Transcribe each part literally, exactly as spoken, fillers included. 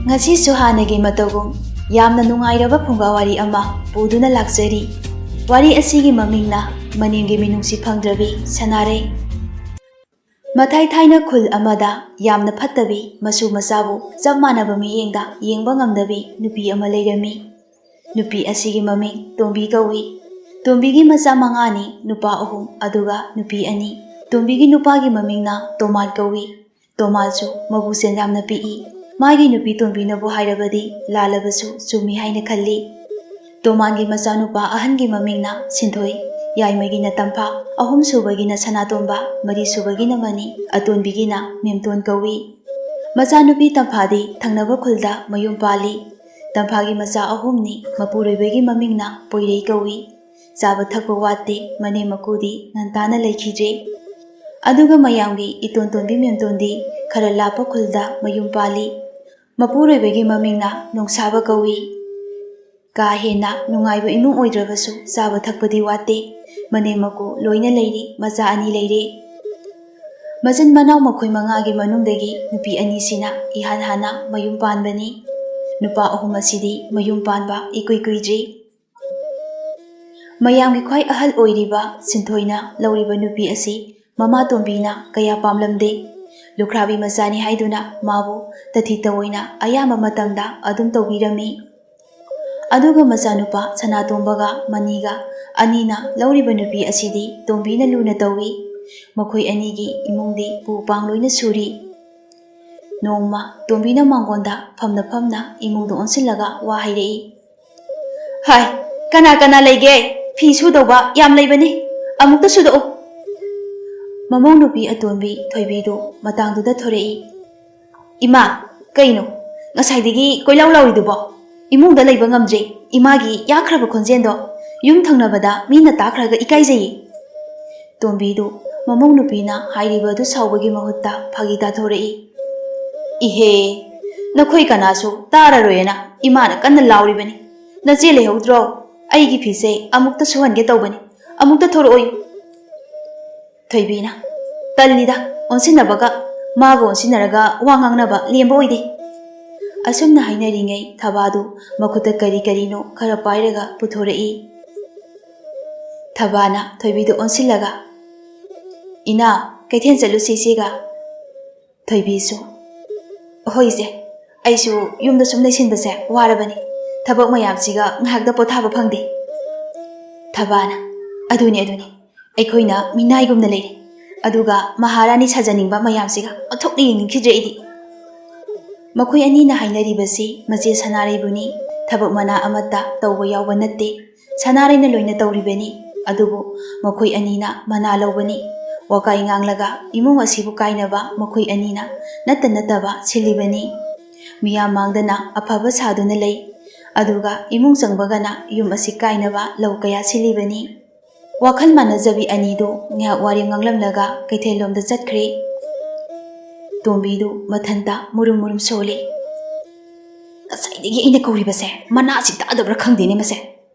ꯉꯁꯤꯁꯨ ꯍꯥꯟꯅꯒꯤ ꯃꯇꯧꯒꯨꯝ ꯌꯥꯝꯅ ꯅꯨꯡꯉꯥꯏꯔꯕ ꯐꯨꯡꯒꯥ ꯋꯥꯔꯤ ꯑꯃ ꯄꯨꯗꯨꯅ ꯂꯥꯛꯆꯔꯤ꯫ ꯋꯥꯔꯤ ꯑꯁꯤꯒꯤ ꯃꯃꯤꯡꯅ ꯃꯅꯦꯝꯒꯤ ꯃꯤꯅꯨꯡꯁꯤ ꯐꯪꯗ꯭ꯔꯕꯤ ꯁꯅꯥꯔꯩ꯫ ꯃꯊꯥꯏ ꯊꯥꯏꯅ ꯈꯨꯜ ꯑꯃꯗ ꯌꯥꯝꯅ ꯐꯠꯇꯕꯤ, ꯃꯁꯨ ꯃꯆꯥꯕꯨ ꯆꯞ ꯃꯥꯟꯅꯕ ꯃꯤꯠꯌꯦꯡꯗ ꯌꯦꯡꯕ ꯉꯝꯗꯕꯤ ꯅꯨꯄꯤ ꯑꯃ ꯂꯩꯔꯝꯃꯤ꯫ ꯅꯨꯄꯤ ꯑꯁꯤꯒꯤ ꯃꯃꯤꯡ ꯇꯣꯝꯕꯤ ꯀꯧꯏ꯫ ꯇꯣꯝꯕꯤꯒꯤ ꯃꯆꯥ ꯃꯉꯥꯅꯤ, ꯅꯨꯄꯥ ꯑꯍꯨꯝ ꯑꯗꯨꯒ ꯅꯨꯄꯤ ꯑꯅꯤ꯫ ꯇꯣꯝꯕꯤꯒꯤ ꯅꯨꯄꯥꯒꯤ ꯃꯃꯤꯡꯅ ꯇꯣꯃꯥꯜ ꯀꯧꯏ꯫ ꯇꯣꯃꯥꯜꯁꯨ ꯃꯕꯨꯛꯆꯦꯜ ꯌꯥꯝꯅ ꯄꯤꯛꯏ꯫ ꯃꯥꯒꯤ ꯅꯨꯄꯤ ꯇꯣꯝꯕꯤꯅꯕꯨ ꯍꯥꯏꯔꯕꯗꯤ ꯂꯥꯜꯂꯕꯁꯨ ꯆꯨꯝꯃꯤ ꯍꯥꯏꯅ ꯈꯜꯂꯤ꯫ ꯇꯣꯃꯥꯜꯒꯤ ꯃꯆꯥꯅꯨꯄꯥ ꯑꯍꯟꯒꯤ ꯃꯃꯤꯡꯅ ꯁꯤꯟꯊꯣꯏ, ꯌꯥꯏꯃꯒꯤꯅ ꯇꯝꯐꯥ, ꯑꯍꯨꯝꯁꯨꯕꯒꯤꯅ ꯁꯅꯥꯇꯣꯝꯕ, ꯃꯔꯤꯁꯨꯕꯒꯤꯅ ꯃꯅꯤ, ꯑꯇꯣꯟꯕꯤꯒꯤꯅ ꯃꯦꯝꯇꯣꯟ ꯀꯧꯏ꯫ ꯃꯆꯥꯅꯨꯄꯤ ꯇꯝꯐꯥꯗꯤ ꯊꯪꯅꯕ ꯈꯨꯜꯗ ꯃꯌꯨꯝ ꯄꯥꯜꯂꯤ꯫ ꯇꯝꯐꯥꯒꯤ ꯃꯆꯥ ꯑꯍꯨꯝꯅꯤ, ꯃꯄꯨꯔꯣꯏꯕꯒꯤ ꯃꯃꯤꯡꯅ ꯄꯣꯏꯔꯩ ꯀꯧꯏ꯫ ꯆꯥꯕ ꯊꯛꯄ ꯋꯥꯠꯇꯦ, ꯃꯅꯦꯝ ꯃꯀꯨꯗꯤ ꯉꯟꯇꯥꯅ ꯂꯩꯈꯤꯗ꯭ꯔꯦ꯫ ꯑꯗꯨꯒ ꯃꯌꯥꯝꯒꯤ ꯏꯇꯣꯟ ꯇꯣꯟꯕꯤ ꯃꯦꯝꯇꯣꯟꯗꯤ ꯈꯔ ꯂꯥꯞꯄ ꯈꯨꯜꯗ ꯃꯌꯨꯝ ꯄꯥꯜꯂꯤ꯫ ꯃꯄꯨꯔꯣꯏꯕꯒꯤ ꯃꯃꯤꯡꯅ ꯅꯣꯡꯁꯥꯕ ꯀꯧꯏ꯫ ꯀꯥ ꯍꯦꯟꯅ ꯅꯨꯡꯉꯥꯏꯕ ꯏꯃꯨꯡ ꯑꯣꯏꯗ꯭ꯔꯕꯁꯨ ꯆꯥꯕ ꯊꯛꯄꯗꯤ ꯋꯥꯠꯇꯦ꯫ ꯃꯅꯦꯝ ꯃꯀꯨ ꯂꯣꯏꯅ ꯂꯩꯔꯤ, ꯃꯆꯥ ꯑꯅꯤ ꯂꯩꯔꯦ꯫ ꯃꯆꯤꯟ ꯃꯅꯥꯎ ꯃꯈꯣꯏ ꯃꯉꯥꯒꯤ ꯃꯅꯨꯡꯗꯒꯤ ꯅꯨꯄꯤ ꯑꯅꯤꯁꯤꯅ ꯏꯍꯥꯟ ꯍꯥꯟꯅ ꯃꯌꯨꯝ ꯄꯥꯟꯕꯅꯤ꯫ ꯅꯨꯄꯥ ꯑꯍꯨꯝ ꯑꯁꯤꯗꯤ ꯃꯌꯨꯝ ꯄꯥꯟꯕ ꯏꯀꯨꯏ ꯀꯨꯏꯗ꯭ꯔꯤ꯫ ꯃꯌꯥꯝꯒꯤ ꯈ꯭ꯋꯥꯏ ꯑꯍꯜ ꯑꯣꯏꯔꯤꯕ ꯁꯤꯟꯊꯣꯏꯅ ꯂꯧꯔꯤꯕ ꯅꯨꯄꯤ ꯑꯁꯤ ꯃꯃꯥ ꯇꯣꯝꯕꯤꯅ ꯀꯌꯥ ꯄꯥꯝꯂꯝꯗꯦ꯫ ꯂꯨꯈ꯭ꯔꯥꯕꯤ ꯃꯆꯥꯅꯤ ꯍꯥꯏꯗꯨꯅ ꯃꯥꯕꯨ ꯇꯊꯤ ꯇꯑꯣꯏꯅ ꯑꯌꯥꯝꯕ ꯃꯇꯝꯗ ꯑꯗꯨꯝ ꯇꯧꯕꯤꯔꯝꯃꯤ꯫ ꯑꯗꯨꯒ ꯃꯆꯥꯅꯨꯄꯥ ꯁꯅꯥꯇꯣꯝꯕꯒ ꯃꯅꯤꯒ ꯑꯅꯤꯅ ꯂꯧꯔꯤꯕ ꯅꯨꯄꯤ ꯑꯁꯤꯗꯤ ꯇꯣꯝꯕꯤꯅ ꯂꯨꯅ ꯇꯧꯏ꯫ ꯃꯈꯣꯏ ꯑꯅꯤꯒꯤ ꯏꯃꯨꯡꯗꯤ ꯄꯨ ꯄꯥꯡ ꯂꯣꯏꯅ ꯁꯨꯔꯤ꯫ ꯅꯣꯡꯃ ꯇꯣꯝꯕꯤꯅ ꯃꯉꯣꯟꯗ ꯐꯝꯅ ꯐꯝꯅ ꯏꯃꯨꯡꯗ ꯑꯣꯟꯁꯤꯜꯂꯒ ꯋꯥ ꯍꯥꯏꯔꯛꯏ꯫ "ꯍꯥꯏ, ꯀꯅꯥ ꯀꯅꯥ ꯂꯩꯒꯦ? ꯐꯤ ꯁꯨꯗꯧꯕ ꯌꯥꯝ ꯂꯩꯕꯅꯤ, ꯑꯃꯨꯛꯇ ꯁꯨꯗꯣꯛꯎ꯫" ꯃꯃꯧ ꯅꯨꯄꯤ ꯑꯇꯣꯟꯕꯤ ꯊꯣꯏꯕꯤꯗꯨ ꯃꯇꯥꯡꯗꯨꯗ ꯊꯣꯔꯛꯏ꯫ "ꯏꯃꯥ, ꯀꯩꯅꯣ? ꯉꯁꯥꯏꯗꯒꯤ ꯀꯣꯏꯂꯥꯎ ꯂꯥꯎꯔꯤꯗꯨꯕꯣ? ꯏꯃꯨꯡꯗ ꯂꯩꯕ ꯉꯝꯗ꯭ꯔꯦ꯫ ꯏꯃꯥꯒꯤ ꯌꯥꯈ꯭ꯔꯕ ꯈꯣꯟꯖꯦꯜꯗꯣ ꯌꯨꯝ ꯊꯪꯅꯕꯗ ꯃꯤꯅ ꯇꯥꯈ꯭ꯔꯒ ꯏꯀꯥꯏꯖꯩꯌꯦ꯫" ꯇꯣꯝꯕꯤꯗꯨ ꯃꯃꯧ ꯅꯨꯄꯤꯅ ꯍꯥꯏꯔꯤꯕ ꯑꯗꯨ ꯁꯥꯎꯕꯒꯤ ꯃꯍꯨꯠꯇ ꯐꯥꯒꯤ ꯇꯥꯊꯣꯔꯛꯏ꯫ "ꯏꯍꯦ, ꯅꯈꯣꯏ ꯀꯅꯥꯁꯨ ꯇꯥꯔꯔꯣꯏꯅ ꯏꯃꯥꯅ ꯀꯟꯅ ꯂꯥꯎꯔꯤꯕꯅꯤ꯫ ꯅꯆꯦ ꯂꯩꯍꯧꯗ꯭ꯔꯣ? ꯑꯩꯒꯤ ꯐꯤꯁꯦ ꯑꯃꯨꯛꯇ ꯁꯨꯍꯟꯒꯦ ꯇꯧꯕꯅꯤ꯫ ꯑꯃꯨꯛꯇ ꯊꯣꯔꯛꯑꯣꯌꯨ꯫" ꯊꯣꯏꯕꯤꯅ, "ꯇꯜꯂꯤꯗ, ꯑꯣꯟꯁꯤꯟꯅꯕꯒ ꯃꯥꯒ ꯑꯣꯟꯁꯤꯟꯅꯔꯒ ꯋꯥ ꯉꯥꯡꯅꯕ ꯂꯦꯝꯕ ꯑꯣꯏꯗꯦ꯫" ꯑꯁꯨꯝꯅ ꯍꯥꯏꯅꯔꯤꯉꯩ ꯊꯕꯥꯗꯨ ꯃꯈꯨꯠꯇ ꯀꯔꯤ ꯀꯔꯤꯅꯣ ꯈꯔ ꯄꯥꯏꯔꯒ ꯄꯨꯊꯣꯔꯛꯏ꯫ ꯊꯕꯥꯅ ꯊꯣꯏꯕꯤꯗꯨ ꯑꯣꯟꯁꯤꯜꯂꯒ, "ꯏꯅꯥ, ꯀꯩꯊꯦꯜ ꯆꯠꯂꯨꯁꯤ ꯏꯆꯦꯒ?" ꯊꯣꯏꯕꯤꯁꯨ, "ꯍꯣꯏ ꯏꯆꯦ, ꯑꯩꯁꯨ ꯌꯨꯝꯗ ꯁꯨꯝ ꯂꯩꯁꯤꯟꯕꯁꯦ ꯋꯥꯔꯕꯅꯤ꯫ ꯊꯕꯛ ꯃꯌꯥꯝꯁꯤꯒ ꯉꯥꯏꯍꯥꯛꯇ ꯄꯣꯊꯥꯕ ꯐꯪꯗꯦ꯫" ꯊꯕꯥꯅ, "ꯑꯗꯨꯅꯤ, ꯑꯗꯨꯅꯤ, ꯑꯩꯈꯣꯏꯅ ꯃꯤꯅꯥꯏꯒꯨꯝꯅ ꯂꯩꯔꯤ, ꯑꯗꯨꯒ ꯃꯍꯥꯔꯥꯅꯤ ꯁꯥꯖꯅꯤꯡꯕ ꯃꯌꯥꯝꯁꯤꯒ ꯑꯣꯟꯊꯣꯛꯅ ꯌꯦꯡꯅꯤꯡꯈꯤꯗ꯭ꯔꯦ ꯑꯩꯗꯤ꯫" ꯃꯈꯣꯏ ꯑꯅꯤꯅ ꯍꯥꯏꯅꯔꯤꯕꯁꯤ ꯃꯆꯦ ꯁꯅꯥꯔꯩꯕꯨꯅꯤ꯫ ꯊꯕꯛ ꯃꯅꯥ ꯑꯃꯠꯇ ꯇꯧꯕ ꯌꯥꯎꯕ ꯅꯠꯇꯦ꯫ ꯁꯅꯥꯔꯩꯅ ꯂꯣꯏꯅ ꯇꯧꯔꯤꯕꯅꯤ꯫ ꯑꯗꯨꯕꯨ ꯃꯈꯣꯏ ꯑꯅꯤꯅ ꯃꯅꯥ ꯂꯧꯕꯅꯤ꯫ ꯋꯥꯀꯥꯏ ꯉꯥꯡꯂꯒ ꯏꯃꯨꯡ ꯑꯁꯤꯕꯨ ꯀꯥꯏꯅꯕ ꯃꯈꯣꯏ ꯑꯅꯤꯅ ꯅꯠꯇ ꯅꯠꯇꯕ ꯁꯤꯜꯂꯤꯕꯅꯤ꯫ ꯃꯤꯌꯥꯝ ꯃꯥꯡꯗꯅ ꯑꯐꯕ ꯁꯥꯗꯨꯅ ꯂꯩ, ꯑꯗꯨꯒ ꯏꯃꯨꯡ ꯆꯪꯕꯒꯅ ꯌꯨꯝ ꯑꯁꯤ ꯀꯥꯏꯅꯕ ꯂꯧ ꯀꯌꯥ ꯁꯤꯜꯂꯤꯕꯅꯤ꯫ ꯋꯥꯈꯜ ꯃꯥꯟꯅꯖꯕꯤ ꯑꯅꯤꯗꯨ ꯉꯥꯏꯍꯥꯛ ꯋꯥꯔꯤ ꯉꯥꯡꯂꯝꯂꯒ ꯀꯩꯊꯦꯜꯂꯣꯝꯗ ꯆꯠꯈ꯭ꯔꯦ꯫ ꯇꯣꯝꯕꯤꯗꯨ ꯃꯊꯟꯇ ꯃꯨꯔꯨꯝ ꯃꯨꯔꯨꯝ ꯁꯣꯜꯂꯤ꯫ "ꯉꯁꯥꯏꯗꯒꯤ ꯑꯩꯅ ꯀꯧꯔꯤꯕꯁꯦ ꯃꯅꯥꯁꯤ ꯇꯥꯗꯕ꯭ꯔꯥ ꯈꯪꯗꯦꯅꯦ ꯃꯁꯦ꯫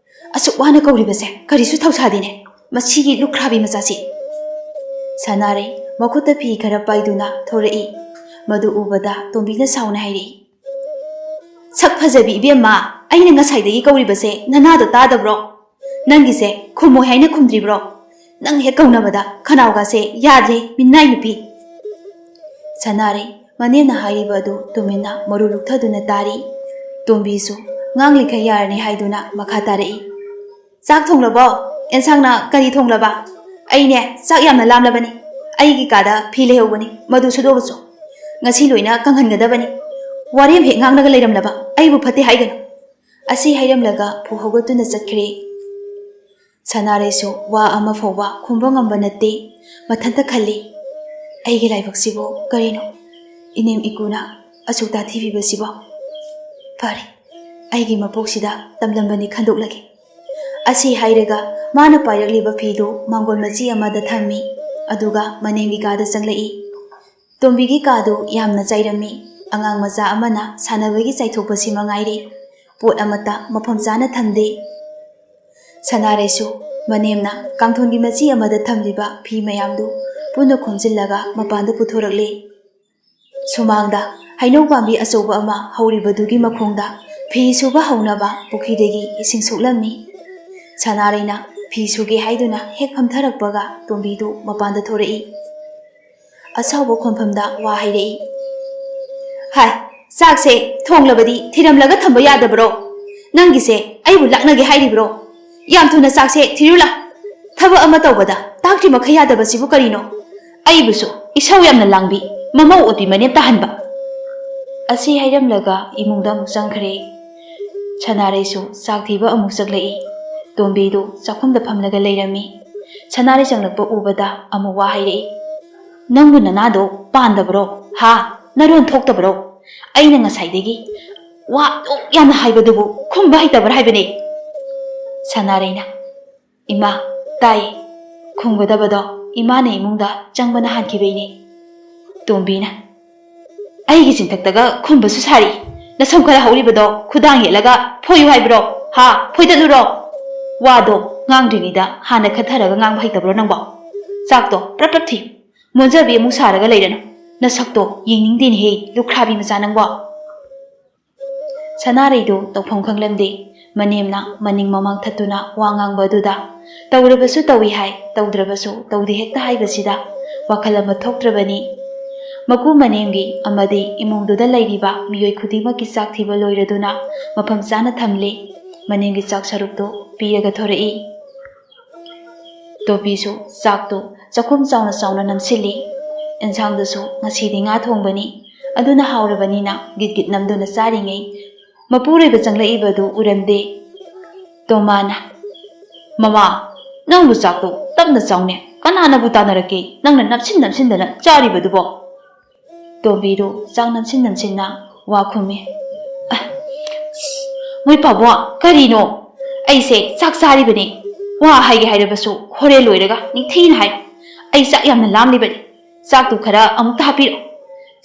ꯑꯁꯨꯛ ꯋꯥꯅ ꯀꯧꯔꯤꯕꯁꯦ ꯀꯔꯤꯁꯨ ꯊꯧꯁꯥꯗꯦꯅꯦ, ꯃꯁꯤꯒꯤ ꯂꯨꯈ꯭ꯔꯥꯕꯤ ꯃꯆꯥꯁꯤ꯫" ꯁꯅꯥꯔꯩ ꯃꯈꯨꯠꯇ ꯐꯤ ꯈꯔ ꯄꯥꯏꯗꯨꯅ ꯊꯣꯔꯛꯏ꯫ ꯃꯗꯨ ꯎꯕꯗ ꯇꯣꯝꯕꯤꯅ ꯁꯥꯎꯅ ꯍꯥꯏꯔꯛꯏ, "ꯁꯛ ꯐꯖꯕꯤ ꯏꯕꯦꯝꯃ, ꯑꯩꯅ ꯉꯁꯥꯏꯗꯒꯤ ꯀꯧꯔꯤꯕꯁꯦ ꯅꯅꯥꯗꯣ ꯇꯥꯗꯕ꯭ꯔꯣ? ꯅꯪꯒꯤꯁꯦ ꯈꯨꯝꯃꯣꯏ ꯍꯥꯏꯅ ꯈꯨꯝꯗ꯭ꯔꯤꯕ꯭ꯔꯣ? ꯅꯪ ꯍꯦꯛ ꯀꯧꯅꯕꯗ ꯈꯅꯥꯎꯒꯥꯁꯦ ꯌꯥꯗ꯭ꯔꯦ, ꯃꯤꯅꯥꯏ ꯅꯨꯄꯤ꯫" ꯁꯅꯥꯔꯩ ꯃꯅꯦꯝꯅ ꯍꯥꯏꯔꯤꯕ ꯑꯗꯨ ꯇꯨꯃꯤꯟꯅ ꯃꯔꯨ ꯂꯨꯛꯊꯗꯨꯅ ꯇꯥꯔꯤ꯫ ꯇꯣꯝꯕꯤꯁꯨ ꯉꯥꯡꯂꯤꯈꯩ ꯌꯥꯔꯅꯤ ꯍꯥꯏꯗꯨꯅ ꯃꯈꯥ ꯇꯥꯔꯛꯏ, "ꯆꯥꯛ ꯊꯣꯡꯂꯕꯣ? ꯑꯦꯟꯁꯥꯡꯅ ꯀꯔꯤ ꯊꯣꯡꯂꯕ? ꯑꯩꯅꯦ ꯆꯥꯛ ꯌꯥꯝꯅ ꯂꯥꯝꯂꯕꯅꯤ꯫ ꯑꯩꯒꯤ ꯀꯥꯗ ꯐꯤ ꯂꯩꯍꯧꯕꯅꯤ, ꯃꯗꯨ ꯁꯨꯗꯣꯛꯎꯆꯣ꯫ ꯉꯁꯤ ꯂꯣꯏꯅ ꯀꯪꯍꯟꯒꯗꯕꯅꯤ꯫ ꯋꯥꯔꯦꯝ ꯍꯦꯛ ꯉꯥꯡꯂꯒ ꯂꯩꯔꯝꯂꯕ ꯑꯩꯕꯨ ꯐꯠꯇꯦ ꯍꯥꯏꯒꯅꯨ꯫" ꯑꯁꯤ ꯍꯥꯏꯔꯝꯂꯒ ꯐꯨ ꯍꯧꯒꯠꯇꯨꯅ ꯆꯠꯈ꯭ꯔꯦ꯫ ꯁꯅꯥꯔꯩꯁꯨ ꯋꯥ ꯑꯃ ꯐꯥꯎꯕ ꯈꯨꯝꯕ ꯉꯝꯕ ꯅꯠꯇꯦ꯫ ꯃꯊꯟꯇ ꯈꯜꯂꯤ, "ꯑꯩꯒꯤ ꯂꯥꯏꯕꯛꯁꯤꯕꯨ ꯀꯔꯤꯅꯣ? ꯏꯅꯦꯝ ꯏꯀꯨꯅ ꯑꯁꯨꯛ ꯇꯥꯊꯤꯕꯤꯕꯁꯤꯕꯣ? ꯐꯔꯦ, ꯑꯩꯒꯤ ꯃꯄꯣꯛꯁꯤꯗ ꯇꯝꯂꯝꯕꯅꯤ ꯈꯟꯗꯣꯛꯂꯒꯦ꯫" ꯑꯁꯤ ꯍꯥꯏꯔꯒ ꯃꯥꯅ ꯄꯥꯏꯔꯛꯂꯤꯕ ꯐꯤꯗꯨ ꯃꯥꯡꯒꯣꯜ ꯃꯆꯤ ꯑꯃꯗ ꯊꯝꯃꯤ, ꯑꯗꯨꯒ ꯃꯅꯦꯝꯒꯤ ꯀꯥꯗ ꯆꯪꯂꯛꯏ꯫ ꯇꯣꯝꯕꯤꯒꯤ ꯀꯥꯗꯨ ꯌꯥꯝꯅ ꯆꯥꯏꯔꯝꯃꯤ꯫ ꯑꯉꯥꯡ ꯃꯆꯥ ꯑꯃꯅ ꯁꯥꯟꯅꯕꯒꯤ ꯆꯥꯏꯊꯣꯛꯄꯁꯤ ꯃꯉꯥꯏꯔꯦ꯫ ꯄꯣꯠ ꯑꯃꯠꯇ ꯃꯐꯝ ꯆꯥꯅ ꯊꯝꯗꯦ꯫ ꯁꯅꯥꯔꯩꯁꯨ ꯃꯅꯦꯝꯅ ꯀꯥꯡꯊꯣꯟꯒꯤ ꯃꯆꯤ ꯑꯃꯗ ꯊꯝꯂꯤꯕ ꯐꯤ ꯃꯌꯥꯝꯗꯨ ꯄꯨꯟꯅ ꯈꯣꯝꯖꯤꯜꯂꯒ ꯃꯄꯥꯟꯗ ꯄꯨꯊꯣꯔꯛꯂꯦ꯫ ꯁꯨꯃꯥꯡꯗ ꯍꯩꯅꯧ ꯄꯥꯝꯕꯤ ꯑꯆꯧꯕ ꯑꯃ ꯍꯧꯔꯤꯕꯗꯨꯒꯤ ꯃꯈꯣꯡꯗ ꯐꯤ ꯁꯨꯕ ꯍꯧꯅꯕ ꯄꯨꯈ꯭ꯔꯤꯗꯒꯤ ꯏꯁꯤꯡ ꯁꯣꯛꯂꯝꯃꯤ꯫ ꯁꯅꯥꯔꯩꯅ ꯐꯤ ꯁꯨꯒꯦ ꯍꯥꯏꯗꯨꯅ ꯍꯦꯛ ꯐꯝꯊꯔꯛꯄꯒ ꯇꯣꯝꯕꯤꯗꯨ ꯃꯄꯥꯟꯗ ꯊꯣꯔꯛꯏ꯫ ꯑꯁꯥꯎꯕ ꯈꯣꯟꯐꯝꯗ ꯋꯥ ꯍꯥꯏꯔꯛꯏ꯫ "ꯍꯥꯏ, ꯆꯥꯛꯁꯦ ꯊꯣꯡꯂꯕꯗꯤ ꯊꯤꯔꯝꯂꯒ ꯊꯝꯕ ꯌꯥꯗꯕ꯭ꯔꯣ? ꯅꯪꯒꯤꯁꯦ ꯑꯩꯕꯨ ꯂꯥꯛꯅꯒꯦ ꯍꯥꯏꯔꯤꯕ꯭ꯔꯣ? ꯌꯥꯝ ꯊꯨꯅ ꯆꯥꯛꯁꯦ ꯊꯤꯔꯨ ꯂꯥꯎ꯫ ꯊꯕꯛ ꯑꯃ ꯇꯧꯕꯗ ꯇꯥꯛꯇ꯭ꯔꯤ ꯃꯈꯩ ꯌꯥꯗꯕꯁꯤꯕꯨ ꯀꯔꯤꯅꯣ? ꯑꯩꯕꯨꯁꯨ ꯏꯁꯧ ꯌꯥꯝꯅ ꯂꯥꯡꯕꯤ, ꯃꯃꯧ ꯑꯣꯠꯄꯤ ꯃꯅꯦꯝ ꯇꯥꯍꯟꯕ꯫" ꯑꯁꯤ ꯍꯥꯏꯔꯝꯂꯒ ꯏꯃꯨꯡꯗ ꯑꯃꯨꯛ ꯆꯪꯈ꯭ꯔꯦ꯫ ꯁꯅꯥꯔꯩꯁꯨ ꯆꯥꯛ ꯊꯤꯕ ꯑꯃꯨꯛ ꯆꯠꯂꯛꯏ꯫ ꯇꯣꯝꯕꯤꯗꯨ ꯆꯥꯛꯈꯨꯝꯗ ꯐꯝꯂꯒ ꯂꯩꯔꯝꯃꯤ꯫ ꯁꯅꯥꯔꯩ ꯆꯪꯂꯛꯄ ꯎꯕꯗ ꯑꯃꯨꯛ ꯋꯥ ꯍꯥꯏꯔꯛꯏ꯫ "ꯅꯪꯕꯨ ꯅꯅꯥꯗꯣ ꯄꯥꯟꯗꯕ꯭ꯔꯣ? ꯍꯥ? ꯅꯔꯣꯟ ꯊꯣꯛꯇꯕ꯭ꯔꯣ? ꯑꯩꯅ ꯉꯁꯥꯏꯗꯒꯤ ꯋꯥ ꯑꯗꯨꯛ ꯌꯥꯝꯅ ꯍꯥꯏꯕꯗꯨꯕꯨ ꯈꯨꯝꯕ ꯍꯩꯇꯕ꯭ꯔꯥ ꯍꯥꯏꯕꯅꯦ?" ꯁꯅꯥꯔꯩꯅ, "ꯏꯃꯥ, ꯇꯥꯏ꯫ ꯈꯨꯝꯒꯗꯕꯗꯣ ꯏꯃꯥꯅ ꯏꯃꯨꯡꯗ ꯆꯪꯕꯅ ꯍꯥꯟꯈꯤꯕꯩꯅꯦ꯫" ꯇꯣꯝꯕꯤꯅ, "ꯑꯩꯒꯤ ꯆꯤꯟꯊꯛꯇꯒ ꯈꯨꯝꯕꯁꯨ ꯁꯥꯔꯤ꯫ ꯅꯁꯝ ꯈꯔ ꯍꯧꯔꯤꯕꯗꯣ ꯈꯨꯗꯥꯡ ꯌꯦꯠꯂꯒ ꯐꯣꯏꯌꯨ ꯍꯥꯏꯕ꯭ꯔꯣ? ꯍꯥ? ꯐꯣꯏꯗꯠꯂꯨꯔꯣ?" "ꯋꯥꯗꯣ ꯉꯥꯡꯗ꯭ꯔꯤꯉꯩꯗ ꯍꯥꯟꯅ ꯈꯟꯊꯔꯒ ꯉꯥꯡꯕ ꯍꯩꯇꯕ꯭ꯔꯣ ꯅꯪꯕꯣ? ꯆꯥꯛꯇꯣ ꯄ꯭ꯔꯞ ꯄ꯭ꯔꯞ ꯊꯤꯌꯨ꯫ ꯃꯣꯟꯖꯕꯤ ꯑꯃꯨꯛ ꯁꯥꯔꯒ ꯂꯩꯔꯅꯨ꯫ ꯅꯁꯛꯇꯣ ꯌꯦꯡꯅꯤꯡꯗꯦꯅꯦꯍꯦ, ꯂꯨꯈ꯭ꯔꯥꯕꯤ ꯃꯆꯥ ꯅꯪꯕꯣ꯫" ꯁꯅꯥꯔꯩꯗꯣ ꯇꯧꯐꯝ ꯈꯪꯂꯝꯗꯦ꯫ ꯃꯅꯦꯝꯅ ꯃꯅꯤꯡ ꯃꯃꯥꯡ ꯊꯠꯇꯨꯅ ꯋꯥ ꯉꯥꯡꯕ ꯑꯗꯨꯗ, ꯇꯧꯔꯕꯁꯨ ꯇꯧꯏ ꯍꯥꯏ, ꯇꯧꯗ꯭ꯔꯕꯁꯨ ꯇꯧꯗꯦ ꯍꯦꯛꯇ ꯍꯥꯏꯕꯁꯤꯗ ꯋꯥꯈꯜ ꯑꯃ ꯊꯣꯛꯇ꯭ꯔꯕꯅꯤ꯫ ꯃꯀꯨ ꯃꯅꯦꯝꯒꯤ ꯑꯃꯗꯤ ꯏꯃꯨꯡꯗꯨꯗ ꯂꯩꯔꯤꯕ ꯃꯤꯑꯣꯏ ꯈꯨꯗꯤꯡꯃꯛꯀꯤ ꯆꯥꯛ ꯊꯤꯕ ꯂꯣꯏꯔꯗꯨꯅ ꯃꯐꯝ ꯆꯥꯅ ꯊꯝꯂꯦ꯫ ꯃꯅꯦꯝꯒꯤ ꯆꯥꯛ ꯁꯔꯨꯛꯇꯨ ꯄꯤꯔꯒ ꯊꯣꯔꯛꯏ꯫ ꯇꯣꯝꯕꯤꯁꯨ ꯆꯥꯛꯇꯨ ꯆꯥꯛꯈꯨꯝ ꯆꯥꯎꯅ ꯆꯥꯎꯅ ꯅꯝꯁꯤꯜꯂꯤ꯫ ꯑꯦꯟꯁꯥꯡꯗꯨꯁꯨ ꯉꯁꯤꯗꯤ ꯉꯥ ꯊꯣꯡꯕꯅꯤ, ꯑꯗꯨꯅ ꯍꯥꯎꯔꯕꯅꯤꯅ ꯒꯤꯠ ꯒꯤꯠ ꯅꯝꯗꯨꯅ ꯆꯥꯔꯤꯉꯩ ꯃꯄꯨꯔꯣꯏꯕ ꯆꯪꯂꯛꯏꯕꯗꯨ ꯎꯔꯝꯗꯦ꯫ ꯇꯣꯃꯥꯅ, "ꯃꯃꯥ, ꯅꯪꯕꯨ ꯆꯥꯛꯇꯣ ꯇꯞꯅ ꯆꯥꯎꯅꯦ, ꯀꯅꯥꯅꯕꯨ ꯇꯥꯟꯅꯔꯛꯀꯦ ꯅꯪꯅ ꯅꯞꯁꯤꯟ ꯅꯞꯁꯤꯟꯗꯅ ꯆꯥꯔꯤꯕꯗꯨꯕꯣ?" ꯇꯣꯝꯕꯤꯗꯨ ꯆꯥꯛ ꯅꯝꯁꯤꯟ ꯅꯝꯁꯤꯟꯅ ꯋꯥ ꯈꯨꯝꯃꯤ꯫ "ꯑ, ꯃꯣꯏ ꯄꯥꯕꯨꯡ, ꯀꯔꯤꯅꯣ? ꯑꯩꯁꯦ ꯆꯥꯛ ꯆꯥꯔꯤꯕꯅꯤ꯫ ꯋꯥ ꯍꯥꯏꯒꯦ ꯍꯥꯏꯔꯕꯁꯨ ꯍꯣꯔꯦꯟ ꯂꯣꯏꯔꯒ ꯅꯤꯡꯊꯤꯅ ꯍꯥꯏ꯫ ꯑꯩ ꯆꯥꯛ ꯌꯥꯝꯅ ꯂꯥꯝꯂꯤꯕꯅꯤ꯫ ꯆꯥꯛꯇꯨ ꯈꯔ ꯑꯃꯨꯛꯇ ꯍꯥꯞꯄꯤꯔꯛꯑꯣ꯫"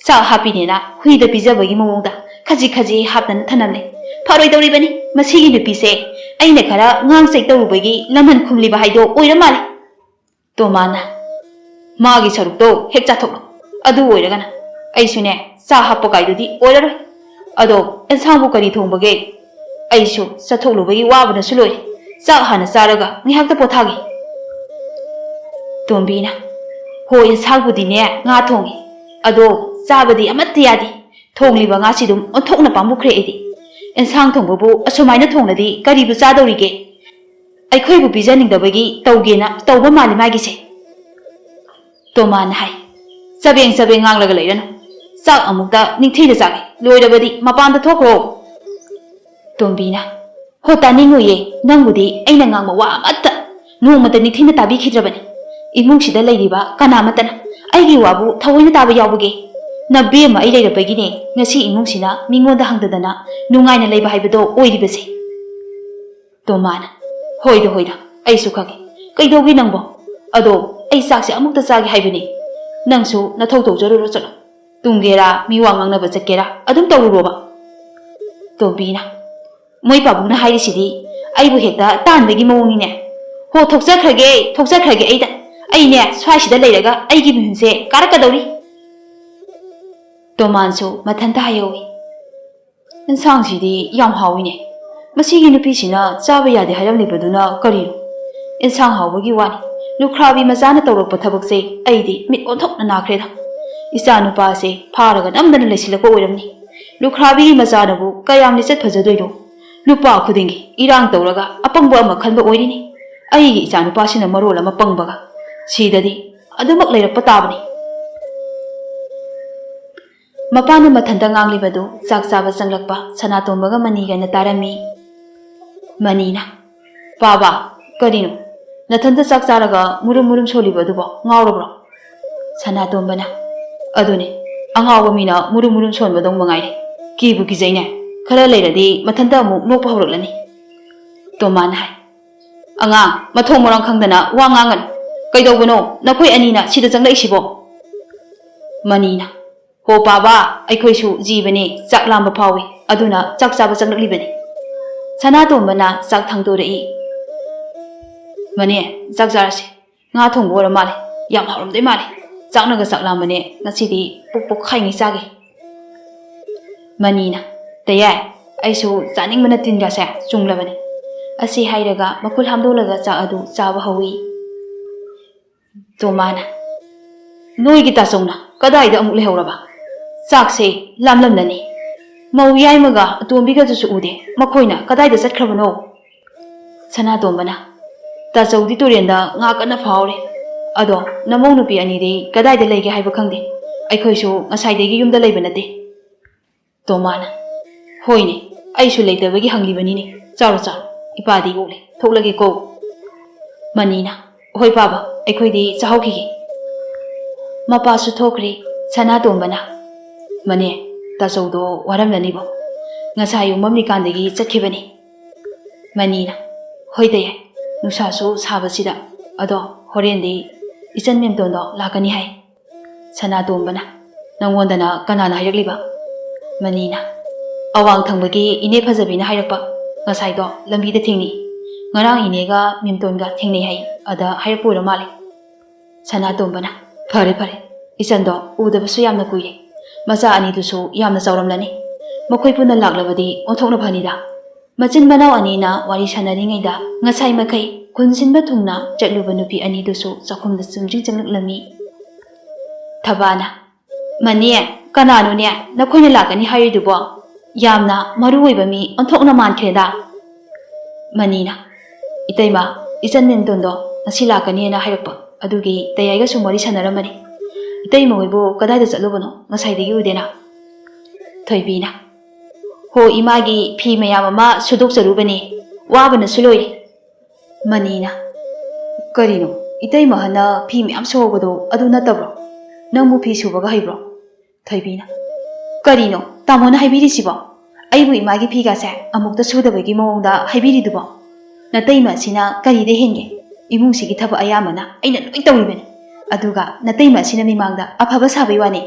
ꯆꯥꯛ ꯍꯥꯞꯄꯤꯅꯦꯅ ꯍꯨꯏꯗ ꯄꯤꯖꯕꯒꯤ ꯃꯑꯣꯡꯗ ꯈꯖꯤꯛ ꯈꯖꯤꯛ ꯍꯥꯞꯇꯅ ꯊꯅꯝꯂꯦ꯫ ꯐꯔꯣꯏꯗꯧꯔꯤꯕꯅꯤ ꯃꯁꯤꯒꯤ ꯅꯨꯄꯤꯁꯦ꯫ ꯑꯩꯅ ꯈꯔ ꯉꯥꯡ ꯆꯩ ꯇꯧꯔꯨꯕꯒꯤ ꯂꯃꯟ ꯈꯨꯝꯂꯤꯕ ꯍꯥꯏꯗꯣ ꯑꯣꯏꯔ ꯃꯥꯜꯂꯦ꯫ ꯇꯣꯃꯥꯅ, "ꯃꯥꯒꯤ ꯁꯔꯨꯛꯇꯣ ꯍꯦꯛ ꯆꯥꯊꯣꯛꯂꯣ꯫ ꯑꯗꯨ ꯑꯣꯏꯔꯒꯅ ꯑꯩꯁꯨꯅꯦ, ꯆꯥꯛ ꯍꯥꯞꯄ ꯀꯥꯏꯗꯨꯗꯤ ꯑꯣꯏꯔꯔꯣꯏ꯫ ꯑꯗꯣ ꯑꯦꯟꯁꯥꯡꯕꯨ ꯀꯔꯤ ꯊꯣꯡꯕꯒꯦ? ꯑꯩꯁꯨ ꯆꯠꯊꯣꯛꯂꯨꯕꯒꯤ ꯋꯥꯕꯅꯁꯨ ꯂꯣꯏꯔꯦ꯫ ꯆꯥꯛ ꯍꯥꯟꯅ ꯆꯥꯔꯒ ꯉꯥꯏꯍꯥꯛꯇ ꯄꯣꯊꯥꯒꯦ꯫ ꯇꯣꯝꯕꯤꯅ, "ꯍꯣ, ꯑꯦꯟꯁꯥꯡꯕꯨꯗꯤꯅꯦ ꯉꯥ ꯊꯣꯡꯉꯤ꯫ ꯑꯗꯣ ꯆꯥꯕꯗꯤ ꯑꯃꯠꯇ ꯌꯥꯗꯦ꯫ ꯊꯣꯡꯂꯤꯕ ꯉꯥꯁꯤ ꯑꯗꯨꯝ ꯑꯣꯟꯊꯣꯛꯅ ꯄꯥꯝꯃꯨꯈ꯭ꯔꯦ ꯑꯩꯗꯤ꯫ ꯑꯦꯟꯁꯥꯡ ꯊꯣꯡꯕꯕꯨ ꯑꯁꯨꯃꯥꯏꯅ ꯊꯣꯡꯂꯗꯤ ꯀꯔꯤꯕꯨ ꯆꯥꯗꯧꯔꯤꯒꯦ? ꯑꯩꯈꯣꯏꯕꯨ ꯄꯤꯖꯅꯤꯡꯗꯕꯒꯤ ꯇꯧꯒꯦꯅ ꯇꯧꯕ ꯃꯥꯜꯂꯤ ꯃꯥꯒꯤꯁꯦ꯫" ꯇꯣꯃꯥꯅ ꯍꯥꯏ, "ꯆꯕꯦꯡ ꯆꯕꯦꯡ ꯉꯥꯡꯂꯒ ꯂꯩꯔꯅꯨ꯫ ꯆꯥꯛ ꯑꯃꯨꯛꯇ ꯅꯤꯡꯊꯤꯅ ꯆꯥꯒꯦ꯫ ꯂꯣꯏꯔꯕꯗꯤ ꯃꯄꯥꯟꯗ ꯊꯣꯛꯈ꯭ꯔꯣ꯫" ꯇꯣꯝꯕꯤꯅ, "ꯍꯣ, ꯇꯥꯅꯤꯡꯉꯨꯌꯦ, ꯅꯪꯕꯨꯗꯤ ꯑꯩꯅ ꯉꯥꯡꯕ ꯋꯥ ꯑꯃꯠꯇ ꯅꯣꯡꯃꯇ ꯅꯤꯡꯊꯤꯅ ꯇꯥꯕꯤꯈꯤꯗ꯭ꯔꯕꯅꯤ꯫ ꯏꯃꯨꯡꯁꯤꯗ ꯂꯩꯔꯤꯕ ꯀꯅꯥꯃꯠꯇꯅ ꯑꯩꯒꯤ ꯋꯥꯕꯨ ꯊꯑꯣꯏꯅ ꯇꯥꯕ ꯌꯥꯎꯕꯒꯦ? ꯅꯕꯦꯝꯃ ꯑꯩ ꯂꯩꯔꯕꯒꯤꯅꯦ ꯉꯁꯤ ꯏꯃꯨꯡꯁꯤꯅ ꯃꯤꯉꯣꯟꯗ ꯍꯪꯗꯗꯅ ꯅꯨꯡꯉꯥꯏꯅ ꯂꯩꯕ ꯍꯥꯏꯕꯗꯣ ꯑꯣꯏꯔꯤꯕꯁꯦ꯫" ꯇꯣꯃꯥꯅ, "ꯍꯣꯏꯗ, ꯍꯣꯏꯗ, ꯑꯩꯁꯨ ꯈꯪꯉꯦ꯫ ꯀꯩꯗꯧꯒꯦ ꯅꯪꯕꯣ? ꯑꯗꯣ ꯑꯩ ꯆꯥꯛꯁꯦ ꯑꯃꯨꯛꯇ ꯆꯥꯒꯦ ꯍꯥꯏꯕꯅꯦ꯫ ꯅꯪꯁꯨ ꯅꯊꯧ ꯇꯧꯖꯔꯨꯔꯣ, ꯆꯠꯂꯣ꯫ ꯇꯨꯝꯒꯦꯔꯥ, ꯃꯤ ꯋꯥ ꯉꯥꯡꯅꯕ ꯆꯠꯀꯦꯔꯥ, ꯑꯗꯨꯝ ꯇꯧꯔꯨꯔꯣꯕ꯫" ꯇꯣꯝꯕꯤꯅ, "ꯃꯣꯏ ꯄꯥꯕꯨꯡꯅ ꯍꯥꯏꯔꯤꯁꯤꯗꯤ ꯑꯩꯕꯨ ꯍꯦꯛꯇ ꯇꯥꯟꯕꯒꯤ ꯃꯑꯣꯡꯅꯤꯅꯦ꯫ ꯍꯣ, ꯊꯣꯛꯆꯈ꯭ꯔꯒꯦ, ꯊꯣꯛꯆꯈ꯭ꯔꯒꯦ ꯑꯩꯗ꯫ ꯑꯩꯅꯦ, ꯁ꯭ꯋꯥꯏꯁꯤꯗ ꯂꯩꯔꯒ ꯑꯩꯒꯤ ꯃꯤꯍꯨꯟꯁꯦ ꯀꯥꯔꯛꯀꯗꯧꯔꯤ꯫" ꯇꯣꯃꯥꯟꯁꯨ ꯃꯊꯟꯇ ꯍꯥꯏꯍꯧꯏ, "ꯏꯟꯁꯥꯡꯁꯤꯗꯤ ꯌꯥꯝ ꯍꯥꯎꯏꯅꯦ꯫ ꯃꯁꯤꯒꯤ ꯅꯨꯄꯤꯁꯤꯅ ꯆꯥꯕ ꯌꯥꯗꯦ ꯍꯥꯏꯔꯝꯂꯤꯕꯗꯨꯅ ꯀꯔꯤꯅꯣ? ꯏꯟꯁꯥꯡ ꯍꯥꯎꯕꯒꯤ ꯋꯥꯅꯤ, ꯂꯨꯈ꯭ꯔꯥꯕꯤ ꯃꯆꯥꯅ ꯇꯧꯔꯛꯄ ꯊꯕꯛꯁꯦ ꯑꯩꯗꯤ ꯃꯤꯠ ꯑꯣꯟꯊꯣꯛꯅ ꯅꯥꯈ꯭ꯔꯦꯗ꯫ ꯏꯆꯥ ꯅꯨꯄꯥꯁꯦ ꯐꯥꯔꯒ ꯅꯝꯗꯅ ꯂꯩꯁꯤꯜꯂꯛꯄ ꯑꯣꯏꯔꯝꯅꯤ꯫ ꯂꯨꯈ꯭ꯔꯥꯕꯤꯒꯤ ꯃꯆꯥꯅꯕꯨ ꯀꯌꯥꯝ ꯂꯤꯆꯠ ꯐꯖꯗꯣꯏꯅꯣ? ꯅꯨꯄꯥ ꯈꯨꯗꯤꯡꯒꯤ ꯏꯔꯥꯡ ꯇꯧꯔꯒ ꯑꯄꯪꯕ ꯑꯃ ꯈꯟꯕ ꯑꯣꯏꯔꯤꯅꯤ꯫ ꯑꯩꯒꯤ ꯏꯆꯥ ꯅꯨꯄꯥꯁꯤꯅ ꯃꯔꯣꯜ ꯑꯃ ꯄꯪꯕꯒ꯫ ꯁꯤꯗꯗꯤ ꯑꯗꯨꯃꯛ ꯂꯩꯔꯛꯄ ꯇꯥꯕꯅꯤ꯫" ꯃꯄꯥꯅ ꯃꯊꯟꯇ ꯉꯥꯡꯂꯤꯕꯗꯨ ꯆꯥꯛ ꯆꯥꯕ ꯆꯪꯂꯛꯄ ꯁꯅꯥꯇꯣꯝꯕꯒ ꯃꯅꯤꯒꯅ ꯇꯥꯔꯝꯃꯤ꯫ ꯃꯅꯤꯅ, "ꯄꯥꯕ, ꯀꯔꯤꯅꯣ? ꯅꯊꯟꯇ ꯆꯥꯛ ꯆꯥꯔꯒ ꯃꯨꯔꯨꯝ ꯃꯨꯔꯨꯝ ꯁꯣꯜꯂꯤꯕ ꯑꯗꯨꯕꯣ ꯉꯥꯎꯔꯕ꯭ꯔꯣ?" ꯁꯅꯥꯇꯣꯝꯕꯅ, "ꯑꯗꯨꯅꯦ, ꯑꯉꯥꯎꯕ ꯃꯤꯅ ꯃꯨꯔꯨꯝ ꯃꯨꯔꯨꯝ ꯁꯣꯟꯕꯗꯧ ꯃꯉꯥꯏꯔꯦ꯫ ꯀꯤꯕꯨ ꯀꯤꯖꯩꯅꯦ꯫ ꯈꯔ ꯂꯩꯔꯗꯤ ꯃꯊꯟꯇ ꯑꯃꯨꯛ ꯅꯣꯛꯄ ꯍꯧꯔꯛꯂꯅꯤ꯫" ꯇꯣꯃꯥꯅ ꯍꯥꯏ, "ꯑꯉꯥꯡ, ꯃꯊꯣꯡ ꯃꯔꯝ ꯈꯪꯗꯅ ꯋꯥ ꯉꯥꯡꯒꯅꯨ꯫ ꯀꯩꯗꯧꯕꯅꯣ ꯅꯈꯣꯏ ꯑꯅꯤꯅ ꯁꯤꯗ ꯆꯪꯂꯛꯏꯁꯤꯕꯣ?" ꯃꯅꯤꯅ, "ꯍꯣ ꯄꯥꯕ, ꯑꯩꯈꯣꯏꯁꯨ ꯖꯤꯕꯅꯤ, ꯆꯥꯛ ꯂꯥꯝꯕ ꯐꯥꯎꯏ, ꯑꯗꯨꯅ ꯆꯥꯛ ꯆꯥꯕ ꯆꯪꯂꯛꯂꯤꯕꯅꯤ꯫" ꯁꯅꯥꯇꯣꯝꯕꯅ ꯆꯥꯛ ꯊꯥꯡꯗꯣꯔꯛꯏ꯫ "ꯃꯅꯦ, ꯆꯥꯛ ꯆꯥꯔꯁꯤ꯫ ꯉꯥ ꯊꯣꯡꯕ ꯑꯣꯏꯔ ꯃꯥꯜꯂꯦ, ꯌꯥꯝ ꯍꯥꯎꯔꯝꯗꯣꯏ ꯃꯥꯜꯂꯦ꯫" ꯆꯥꯛꯅꯒ ꯆꯥꯛꯂꯥꯝꯕꯅꯦ, ꯉꯁꯤꯗꯤ ꯄꯨꯛ ꯄꯨꯛꯈꯥꯏꯉꯩ ꯆꯥꯒꯦ꯫ ꯃꯅꯤꯅ, "ꯇꯌꯥꯏ, ꯑꯩꯁꯨ ꯆꯥꯅꯤꯡꯕꯅ ꯇꯤꯟꯒꯁꯦ ꯆꯨꯡꯂꯕꯅꯦ"꯫ ꯑꯁꯤ ꯍꯥꯏꯔꯒ ꯃꯈꯨꯠ ꯍꯥꯝꯗꯣꯛꯂꯒ ꯆꯥꯛ ꯑꯗꯨ ꯆꯥꯕ ꯍꯧꯏ꯫ ꯇꯣꯃꯥꯅ, "ꯅꯣꯏꯒꯤ ꯇꯥꯆꯧꯅ ꯀꯗꯥꯏꯗ ꯑꯃꯨꯛ ꯂꯩꯍꯧꯔꯕ? ꯆꯥꯛꯁꯦ ꯂꯥꯝꯂꯝꯂꯅꯤ꯫ ꯃꯧ ꯌꯥꯏꯃꯒ ꯑꯇꯣꯝꯕꯤꯒꯗꯨꯁꯨ ꯎꯗꯦ꯫ ꯃꯈꯣꯏꯅ ꯀꯗꯥꯏꯗ ꯆꯠꯈ꯭ꯔꯕꯅꯣ?" ꯁꯅꯥꯇꯣꯝꯕꯅ, "ꯇꯥꯆꯧꯗꯤ ꯇꯨꯔꯦꯟꯗ ꯉꯥ ꯀꯟꯅ ꯐꯥꯍꯧꯔꯤ꯫ ꯑꯗꯣ ꯅꯃꯧ ꯅꯨꯄꯤ ꯑꯅꯤꯗꯤ ꯀꯗꯥꯏꯗ ꯂꯩꯒꯦ ꯍꯥꯏꯕ ꯈꯪꯗꯦ꯫ ꯑꯩꯈꯣꯏꯁꯨ ꯉꯁꯥꯏꯗꯒꯤ ꯌꯨꯝꯗ ꯂꯩꯕ ꯅꯠꯇꯦ"꯫ ꯇꯣꯃꯥꯅ, "ꯍꯣꯏꯅꯦ, ꯑꯩꯁꯨ ꯂꯩꯇꯕꯒꯤ ꯍꯪꯂꯤꯕꯅꯤꯅꯦ꯫ ꯆꯥꯔꯣ, ꯆꯥꯔꯣ, ꯏꯄꯥꯗꯤ ꯑꯣꯛꯂꯦ꯫ ꯊꯣꯛꯂꯒꯦꯀꯣ"꯫ ꯃꯅꯤꯅ, "ꯍꯣꯏ ꯄꯥꯕ, ꯑꯩꯈꯣꯏꯗꯤ ꯆꯥꯍꯧꯈꯤꯒꯦ"꯫ ꯃꯄꯥꯁꯨ ꯊꯣꯛꯈ꯭ꯔꯦ꯫ ꯁꯅꯥꯇꯣꯝꯕꯅ, "ꯃꯅꯦ, ꯇꯥꯆꯧꯗꯣ ꯋꯥꯔꯝꯂꯅꯤꯕꯣ꯫ ꯉꯁꯥꯏ ꯌꯨꯝ ꯃꯝꯂꯤꯀꯥꯟꯗꯒꯤ ꯆꯠꯈꯤꯕꯅꯤ"꯫ ꯃꯅꯤꯅ, "ꯍꯣꯏ ꯇꯌꯥꯏ, ꯅꯨꯡꯁꯥꯁꯨ ꯁꯥꯕꯁꯤꯗ꯫ ꯑꯗꯣ ꯍꯣꯔꯦꯟꯗꯤ ꯏꯆꯟ ꯃꯦꯝꯇꯣꯟꯗꯣ ꯂꯥꯛꯀꯅꯤ ꯍꯥꯏ"꯫ ꯁꯅꯥꯇꯣꯝꯕꯅ, "ꯅꯪꯉꯣꯟꯗꯅ ꯀꯅꯥꯅ ꯍꯥꯏꯔꯛꯂꯤꯕ?" ꯃꯅꯤꯅ, "ꯑꯋꯥꯡ ꯊꯪꯕꯒꯤ ꯏꯅꯦ ꯐꯖꯕꯤꯅ ꯍꯥꯏꯔꯛꯄ꯫ ꯉꯁꯥꯏꯗꯣ ꯂꯝꯕꯤꯗ ꯊꯦꯡꯅꯩ꯫ ꯉꯔꯥꯡ ꯏꯅꯦꯒ ꯃꯦꯝꯇꯣꯟꯒ ꯊꯦꯡꯅꯩ ꯍꯥꯏ꯫ ꯑꯗ ꯍꯥꯏꯔꯛꯄ ꯑꯣꯏꯔ ꯃꯥꯜꯂꯦ"꯫ ꯁꯅꯥꯇꯣꯝꯕꯅ, "ꯐꯔꯦ, ꯐꯔꯦ꯫ ꯏꯆꯟꯗꯣ ꯎꯗꯕꯁꯨ ꯌꯥꯝꯅ ꯀꯨꯏꯔꯦ꯫ ꯃꯆꯥ ꯑꯅꯤꯗꯨꯁꯨ ꯌꯥꯝꯅ ꯆꯥꯎꯔꯝꯂꯅꯤ꯫ ꯃꯈꯣꯏ ꯄꯨꯟꯅ ꯂꯥꯛꯂꯕꯗꯤ ꯑꯣꯟꯊꯣꯛꯅ ꯐꯅꯤꯗ"꯫ ꯃꯆꯤꯟ ꯃꯅꯥꯎ ꯑꯅꯤꯅ ꯋꯥꯔꯤ ꯁꯥꯟꯅꯔꯤꯉꯩꯗ ꯉꯁꯥꯏ ꯃꯈꯩ ꯈꯨꯟ ꯁꯤꯟꯕ ꯊꯨꯡꯅ ꯆꯠꯂꯨꯕ ꯅꯨꯄꯤ ꯑꯅꯤꯗꯨꯁꯨ ꯆꯥꯛꯈꯨꯝꯗ ꯆꯨꯝꯗ꯭ꯔꯤꯡ ꯆꯪꯂꯛꯂꯝꯃꯤ꯫ ꯊꯕꯥꯅ, "ꯃꯅꯦ, ꯀꯅꯥꯅꯣꯅꯦ ꯅꯈꯣꯏꯅ ꯂꯥꯛꯀꯅꯤ ꯍꯥꯏꯔꯤꯗꯨꯕꯣ? ꯌꯥꯝꯅ ꯃꯔꯨ ꯑꯣꯏꯕ ꯃꯤ ꯑꯣꯟꯊꯣꯛꯅ ꯃꯥꯟꯈ꯭ꯔꯦꯗ"꯫ ꯃꯅꯤꯅ, "ꯏꯇꯩꯃ, ꯏꯆꯟ ꯃꯦꯝꯇꯣꯟꯗꯣ ꯉꯁꯤ ꯂꯥꯛꯀꯅꯤꯅ ꯍꯥꯏꯔꯛꯄ, ꯑꯗꯨꯒꯤ ꯇꯌꯥꯏꯒ ꯁꯨꯝ ꯋꯥꯔꯤ ꯁꯥꯟꯅꯔꯝꯕꯅꯤ꯫ ꯏꯇꯩꯃ ꯍꯣꯏꯕꯨ ꯀꯗꯥꯏꯗ ꯆꯠꯂꯨꯕꯅꯣ? ꯉꯁꯥꯏꯗꯒꯤ ꯎꯗꯦꯅ"꯫ ꯊꯣꯏꯕꯤꯅ, "ꯍꯣ, ꯏꯃꯥꯒꯤ ꯐꯤ ꯃꯌꯥꯝ ꯑꯃ ꯁꯨꯗꯣꯛꯆꯔꯨꯕꯅꯤ, ꯋꯥꯕꯅꯁꯨ ꯂꯣꯏꯔꯦ"꯫ ꯃꯅꯤꯅ, "ꯀꯔꯤꯅꯣ, ꯏꯇꯩꯃ ꯍꯟꯅ ꯐꯤ ꯃꯌꯥꯝ ꯁꯨꯍꯧꯕꯗꯣ ꯑꯗꯨ ꯅꯠꯇꯕ꯭ꯔꯣ? ꯅꯪꯕꯨ ꯐꯤ ꯁꯨꯕꯒ ꯍꯩꯕ꯭ꯔꯣ?" ꯊꯣꯏꯕꯤꯅ, "ꯀꯔꯤꯅꯣ ꯇꯥꯃꯣꯅ ꯍꯥꯏꯕꯤꯔꯤꯁꯤꯕꯣ? ꯑꯩꯕꯨ ꯏꯃꯥꯒꯤ ꯐꯤꯒꯥꯁꯦ ꯑꯃꯨꯛꯇ ꯁꯨꯗꯕꯒꯤ ꯃꯑꯣꯡꯗ ꯍꯥꯏꯕꯤꯔꯤꯗꯨꯕꯣ? ꯅꯇꯩꯃ ꯑꯁꯤꯅ ꯀꯔꯤꯗ ꯍꯦꯟꯒꯦ? ꯏꯃꯨꯡꯁꯤꯒꯤ ꯊꯕꯛ ꯑꯌꯥꯝꯕꯅ ꯑꯩꯅ ꯂꯣꯏ ꯇꯧꯔꯤꯕꯅꯤ꯫ ꯑꯗꯨꯒ ꯅꯇꯩꯃ ꯑꯁꯤꯅ ꯃꯤꯃꯥꯡꯗ ꯑꯐꯕ ꯁꯥꯕꯩ ꯋꯥꯅꯤ"꯫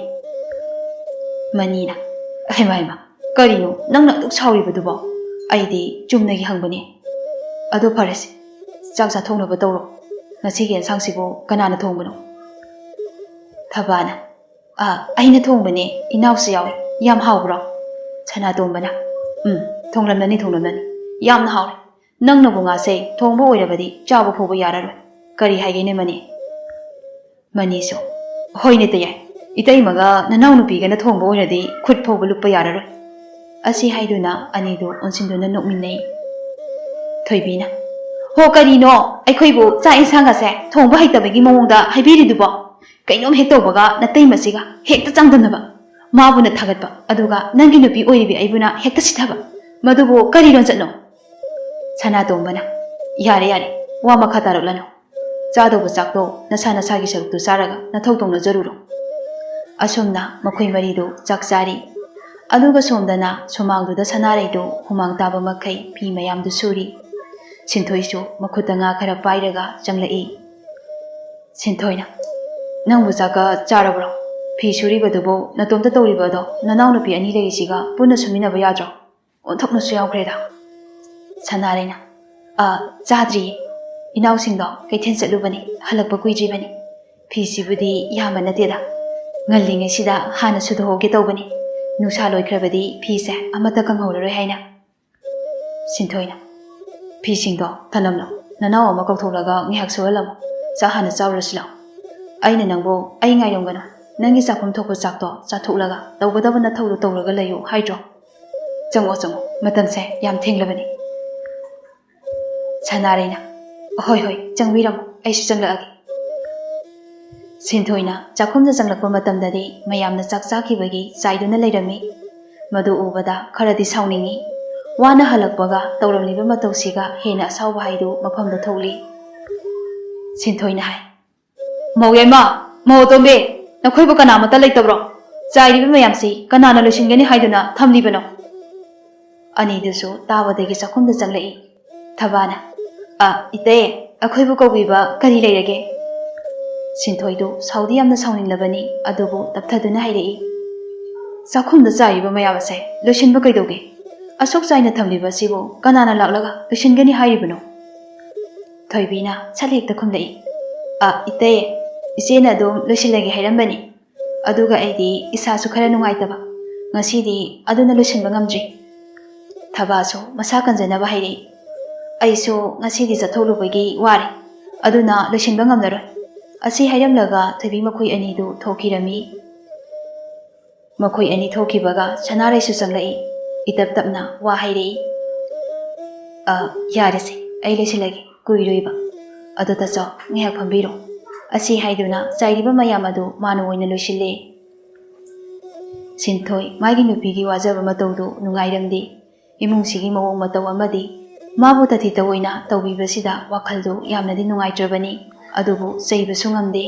ꯃꯅꯤꯅ, "ꯍꯩꯃꯥ, ꯍꯩꯃꯥ, ꯀꯔꯤꯅꯣ ꯅꯪꯅ ꯑꯗꯨꯛ ꯁꯥꯎꯔꯤꯕꯗꯨꯕꯣ? ꯑꯩꯗꯤ ꯆꯨꯝꯅꯒꯤ ꯍꯪꯕꯅꯤ꯫ ꯑꯗꯣ ꯐꯔꯦꯁꯦ, ꯆꯥꯛ ꯆꯥꯊꯣꯛꯅꯕ ꯇꯧꯔꯣ꯫ ꯉꯁꯤꯒꯤ ꯑꯦꯟꯁꯥꯡꯁꯤꯕꯨ ꯀꯅꯥꯅ ꯊꯣꯡꯕꯅꯣ?" ꯊꯕꯥꯅ, "ꯑ, ꯑꯩꯅ ꯊꯣꯡꯕꯅꯦ, ꯏꯅꯥꯎꯁꯨ ꯌꯥꯎꯏ꯫ ꯌꯥꯝ ꯍꯥꯎꯕ꯭ꯔꯣ?" ꯁꯅꯥꯇꯣꯝꯕꯅ, "ꯎꯝ, ꯊꯣꯡꯂꯝꯂꯅꯤ, ꯊꯣꯡꯂꯝꯂꯅꯤ꯫ ꯌꯥꯝꯅ ꯍꯥꯎꯔꯦ꯫ ꯅꯪꯅꯕꯨ ꯉꯥꯁꯦ ꯊꯣꯡꯕ ꯑꯣꯏꯔꯕꯗꯤ ꯆꯥꯕ ꯐꯥꯎꯕ ꯌꯥꯔꯔꯣꯏ꯫ ꯀꯔꯤ ꯍꯥꯏꯒꯦꯅꯦ ꯃꯅꯤ?" ꯃꯅꯤꯁꯨ, "ꯍꯣꯏꯅꯦ ꯇꯌꯥꯏ, ꯏꯇꯩꯃꯒ ꯅꯅꯥꯎꯅꯨꯄꯤꯒꯅ ꯊꯣꯡꯕ ꯑꯣꯏꯔꯗꯤ ꯈꯨꯠ ꯐꯥꯎꯕ ꯂꯨꯞꯄ ꯌꯥꯔꯔꯣꯏ꯫" ꯑꯁꯤ ꯍꯥꯏꯗꯨꯅ ꯑꯅꯤꯗꯨ ꯑꯣꯟꯁꯤꯟꯗꯨꯅ ꯅꯣꯛꯃꯤꯟꯅꯩ꯫ ꯊꯣꯏꯕꯤꯅ, "ꯍꯣ, ꯀꯔꯤꯅꯣ ꯑꯩꯈꯣꯏꯕꯨ ꯆꯥꯛ ꯏꯟꯁꯥꯡꯒꯁꯦ ꯊꯣꯡꯕ ꯍꯩꯇꯕꯒꯤ ꯃꯑꯣꯡꯗ ꯍꯥꯏꯕꯤꯔꯤꯗꯨꯕꯣ? ꯀꯩꯅꯣꯝ ꯍꯦꯛ ꯇꯧꯕꯒ ꯅꯇꯩꯃꯁꯤꯒ ꯍꯦꯛꯇ ꯆꯥꯡꯗꯝꯅꯕ, ꯃꯥꯕꯨꯅ ꯊꯥꯒꯠꯄ, ꯑꯗꯨꯒ ꯅꯪꯒꯤ ꯅꯨꯄꯤ ꯑꯣꯏꯔꯤꯕꯤ ꯑꯩꯕꯨꯅ ꯍꯦꯛꯇ ꯁꯤꯊꯕ꯫ ꯃꯗꯨꯕꯨ ꯀꯔꯤ ꯂꯣꯟꯆꯠꯅꯣ?" ꯁꯅꯥꯇꯣꯝꯕꯅ, "ꯌꯥꯔꯦ, ꯌꯥꯔꯦ, ꯋꯥ ꯃꯈꯥ ꯇꯥꯔꯛꯂꯅꯨ꯫ ꯆꯥꯗꯧꯕ ꯆꯥꯛꯇꯣ ꯅꯁꯥ ꯅꯁꯥꯒꯤ ꯁꯔꯨꯛꯇꯨ ꯆꯥꯔꯒ ꯅꯊꯧ ꯇꯧꯅꯖꯔꯨꯔꯣ꯫" ꯑꯁꯨꯝꯅ ꯃꯈꯣꯏ ꯃꯔꯤꯗꯨ ꯆꯥꯛ ꯆꯥꯔꯤ꯫ ꯑꯗꯨꯒ ꯁꯣꯝꯗꯅ ꯁꯨꯃꯥꯡꯗꯨꯗ ꯁꯅꯥꯔꯩꯗꯨ ꯍꯨꯃꯥꯡ ꯇꯥꯕ ꯃꯈꯩ ꯐꯤ ꯃꯌꯥꯝꯗꯨ ꯁꯨꯔꯤ꯫ ꯁꯤꯟꯊꯣꯏꯁꯨ ꯃꯈꯨꯠꯇ ꯉꯥ ꯈꯔ ꯄꯥꯏꯔꯒ ꯆꯪꯂꯛꯏ꯫ ꯁꯤꯟꯊꯣꯏꯅ, "ꯅꯪꯕꯨ ꯆꯥꯛꯀ ꯆꯥꯔꯕ꯭ꯔꯣ? ꯐꯤ ꯁꯨꯔꯤꯕꯗꯨꯕꯨ ꯅꯇꯣꯝꯇ ꯇꯧꯔꯤꯕ ꯑꯗꯣ ꯅꯅꯥꯎꯅꯨꯄꯤ ꯑꯅꯤ ꯂꯩꯔꯤꯁꯤꯒ ꯄꯨꯟꯅ ꯁꯨꯃꯤꯟꯅꯕ ꯌꯥꯗ꯭ꯔꯣ? ꯑꯣꯟꯊꯣꯛꯅꯁꯨ ꯌꯥꯎꯈ꯭ꯔꯦꯗ꯫" ꯁꯅꯥꯔꯩꯅ, "ꯑ, ꯆꯥꯗ꯭ꯔꯤꯌꯦ꯫ ꯏꯅꯥꯎꯁꯤꯡꯗꯣ ꯀꯩꯊꯦꯜ ꯆꯠꯂꯨꯕꯅꯤ, ꯍꯜꯂꯛꯄ ꯀꯨꯏꯗ꯭ꯔꯤꯕꯅꯤ꯫ ꯐꯤꯁꯤꯕꯨꯗꯤ ꯌꯥꯝꯕ ꯅꯠꯇꯦꯗ꯫ ꯉꯜꯂꯤꯉꯩꯁꯤꯗ ꯍꯥꯟꯅ ꯁꯨꯗꯣꯛꯍꯧꯒꯦ ꯇꯧꯕꯅꯤ꯫ ꯅꯨꯡꯁꯥ ꯂꯣꯏꯈ꯭ꯔꯕꯗꯤ ꯐꯤꯁꯦ ꯑꯃꯠꯇ ꯀꯪꯍꯧꯔꯔꯣꯏ ꯍꯥꯏꯅ꯫" ꯁꯤꯟꯊꯣꯏꯅ, "ꯐꯤꯁꯤꯡꯗꯣ ꯊꯅꯝꯂꯣ꯫ ꯅꯅꯥꯎ ꯑꯃ ꯀꯧꯊꯣꯛꯂꯒ ꯉꯥꯏꯍꯥꯛ ꯁꯨꯍꯜꯂꯝꯃꯣ꯫ ꯆꯥꯛ ꯍꯥꯟꯅ ꯆꯥꯔꯨꯔꯁꯤ ꯂꯥꯛꯑꯣ꯫ ꯑꯩꯅ ꯅꯪꯕꯨ ꯑꯩ ꯉꯥꯏꯔꯝꯒꯅꯨ꯫ ꯅꯪꯒꯤ ꯆꯥꯐꯝ ꯊꯣꯛꯄ ꯆꯥꯛꯇꯣ ꯆꯥꯊꯣꯛꯂꯒ ꯇꯧꯒꯗꯕ ꯅꯊꯧꯗꯣ ꯇꯧꯔꯒ ꯂꯩꯌꯨ ꯍꯥꯏꯗ꯭ꯔꯣ? ꯆꯪꯉꯣ, ꯆꯪꯉꯣ꯫ ꯃꯇꯝꯁꯦ ꯌꯥꯝ ꯊꯦꯡꯂꯕꯅꯤ꯫" ꯁꯅꯥꯔꯩꯅ, "ꯍꯣꯏ, ꯍꯣꯏ, ꯆꯪꯕꯤꯔꯝꯃꯣ꯫ ꯑꯩꯁꯨ ꯆꯪꯂꯛꯑꯒꯦ꯫" ꯁꯤꯟꯊꯣꯏꯅ ꯆꯥꯛꯈꯨꯝꯗ ꯆꯪꯂꯛꯄ ꯃꯇꯝꯗꯗꯤ ꯃꯌꯥꯝꯅ ꯆꯥꯛ ꯆꯥꯈꯤꯕꯒꯤ ꯆꯥꯏꯗꯨꯅ ꯂꯩꯔꯝꯃꯤ꯫ ꯃꯗꯨ ꯎꯕꯗ ꯈꯔꯗꯤ ꯁꯥꯎꯅꯤꯡꯉꯤ꯫ ꯋꯥꯅ ꯍꯜꯂꯛꯄꯒ ꯇꯧꯔꯝꯂꯤꯕ ꯃꯇꯧꯁꯤꯒ ꯍꯦꯟꯅ ꯑꯁꯥꯎꯕ ꯍꯥꯏꯗꯨ ꯃꯐꯝꯗ ꯊꯣꯛꯂꯤ꯫ ꯁꯤꯟꯊꯣꯏꯅ ꯍꯥꯏ, "ꯃꯧ ꯌꯥꯏꯃ, ꯃꯧ ꯑꯇꯣꯝꯕꯤ, ꯅꯈꯣꯏꯕꯨ ꯀꯅꯥꯃꯠꯇ ꯂꯩꯇꯕ꯭ꯔꯣ? ꯆꯥꯏꯔꯤꯕ ꯃꯌꯥꯝꯁꯤ ꯀꯅꯥꯅ ꯂꯣꯏꯁꯤꯟꯒꯅꯤ ꯍꯥꯏꯗꯨꯅ ꯊꯝꯂꯤꯕꯅꯣ?" ꯑꯅꯤꯗꯨꯁꯨ ꯇꯥꯕꯗꯒꯤ ꯆꯥꯛꯈꯨꯝꯗ ꯆꯪꯂꯛꯏ꯫ ꯊꯕꯥꯅ, "ꯑ, ꯏꯇꯩ, ꯑꯩꯈꯣꯏꯕꯨ ꯀꯧꯕꯤꯕ ꯀꯔꯤ ꯂꯩꯔꯒꯦ?" ꯁꯤꯟꯊꯣꯏꯗꯨ ꯁꯥꯎꯗꯤ ꯌꯥꯝꯅ ꯁꯥꯎꯅꯤꯡꯂꯕꯅꯤ, ꯑꯗꯨꯕꯨ ꯇꯞꯊꯗꯨꯅ ꯍꯥꯏꯔꯛꯏ, "ꯆꯥꯛꯈꯨꯝꯗ ꯆꯥꯏꯔꯤꯕ ꯃꯌꯥꯝ ꯑꯁꯦ ꯂꯣꯏꯁꯤꯟꯕ ꯀꯩꯗꯧꯒꯦ? ꯑꯁꯨꯛ ꯆꯥꯏꯅ ꯊꯝꯂꯤꯕ ꯑꯁꯤꯕꯨ ꯀꯅꯥꯅ ꯂꯥꯛꯂꯒ ꯂꯣꯏꯁꯤꯟꯒꯅꯤ ꯍꯥꯏꯔꯤꯕꯅꯣ?" ꯊꯣꯏꯕꯤꯅ ꯁꯠ ꯍꯦꯛꯇ ꯈꯨꯝꯂꯛꯏ, "ꯑ, ꯏꯇꯩ, ꯏꯆꯦꯅ ꯑꯗꯨꯝ ꯂꯣꯏꯁꯤꯜꯂꯒꯦ ꯍꯥꯏꯔꯝꯕꯅꯤ꯫ ꯑꯗꯨꯒ ꯑꯩꯗꯤ ꯏꯁꯥꯁꯨ ꯈꯔ ꯅꯨꯡꯉꯥꯏꯇꯕ꯫ ꯉꯁꯤꯗꯤ ꯑꯗꯨꯅ ꯂꯣꯏꯁꯤꯟꯕ ꯉꯝꯗ꯭ꯔꯤ꯫ ꯊꯕꯥꯁꯨ ꯃꯁꯥ ꯀꯟꯖꯅꯕ ꯍꯥꯏꯔꯛꯏ꯫ ꯑꯩꯁꯨ ꯉꯁꯤꯗꯤ ꯆꯠꯊꯣꯛꯂꯨꯕꯒꯤ ꯋꯥꯔꯦ꯫ ꯑꯗꯨꯅ ꯂꯣꯏꯁꯤꯟꯕ ꯉꯝꯂꯔꯣꯏ꯫ ꯑꯁꯤ ꯍꯥꯏꯔꯝꯂꯒ ꯊꯣꯏꯕꯤ ꯃꯈꯣꯏ ꯑꯅꯤꯗꯨ ꯊꯣꯛꯈꯤꯔꯝꯃꯤ꯫ ꯃꯈꯣꯏ ꯑꯅꯤ ꯊꯣꯛꯈꯤꯕꯒ ꯁꯅꯥꯔꯩꯁꯨ ꯆꯪꯂꯛꯏ꯫ ꯏꯇꯞ ꯇꯞꯅ ꯋꯥ ꯍꯥꯏꯔꯛꯏ꯫ "ꯑ, ꯌꯥꯔꯦꯁꯦ, ꯑꯩ ꯂꯣꯏꯁꯤꯜꯂꯒꯦ, ꯀꯨꯏꯔꯣꯏꯕ꯫ ꯑꯗꯣ ꯇꯥꯆꯧ, ꯉꯥꯏꯍꯥꯛ ꯐꯝꯕꯤꯔꯣ"꯫ ꯑꯁꯤ ꯍꯥꯏꯗꯨꯅ ꯆꯥꯏꯔꯤꯕ ꯃꯌꯥꯝ ꯑꯗꯨ ꯃꯥꯅ ꯑꯣꯏꯅ ꯂꯣꯏꯁꯤꯜꯂꯦ꯫ ꯁꯤꯟꯊꯣꯏ ꯃꯥꯒꯤ ꯅꯨꯄꯤꯒꯤ ꯋꯥꯖꯕ ꯃꯇꯧꯗꯨ ꯅꯨꯡꯉꯥꯏꯔꯝꯗꯦ꯫ ꯏꯃꯨꯡꯁꯤꯒꯤ ꯃꯑꯣꯡ ꯃꯇꯧ ꯑꯃꯗꯤ ꯃꯥꯕꯨ ꯇꯊꯤ ꯇꯑꯣꯏꯅ ꯇꯧꯕꯤꯕꯁꯤꯗ ꯋꯥꯈꯜꯗꯨ ꯌꯥꯝꯅꯗꯤ ꯅꯨꯡꯉꯥꯏꯇ꯭ꯔꯕꯅꯤ꯫ ꯑꯗꯨꯕꯨ ꯆꯩꯕꯁꯨ ꯉꯝꯗꯦ꯫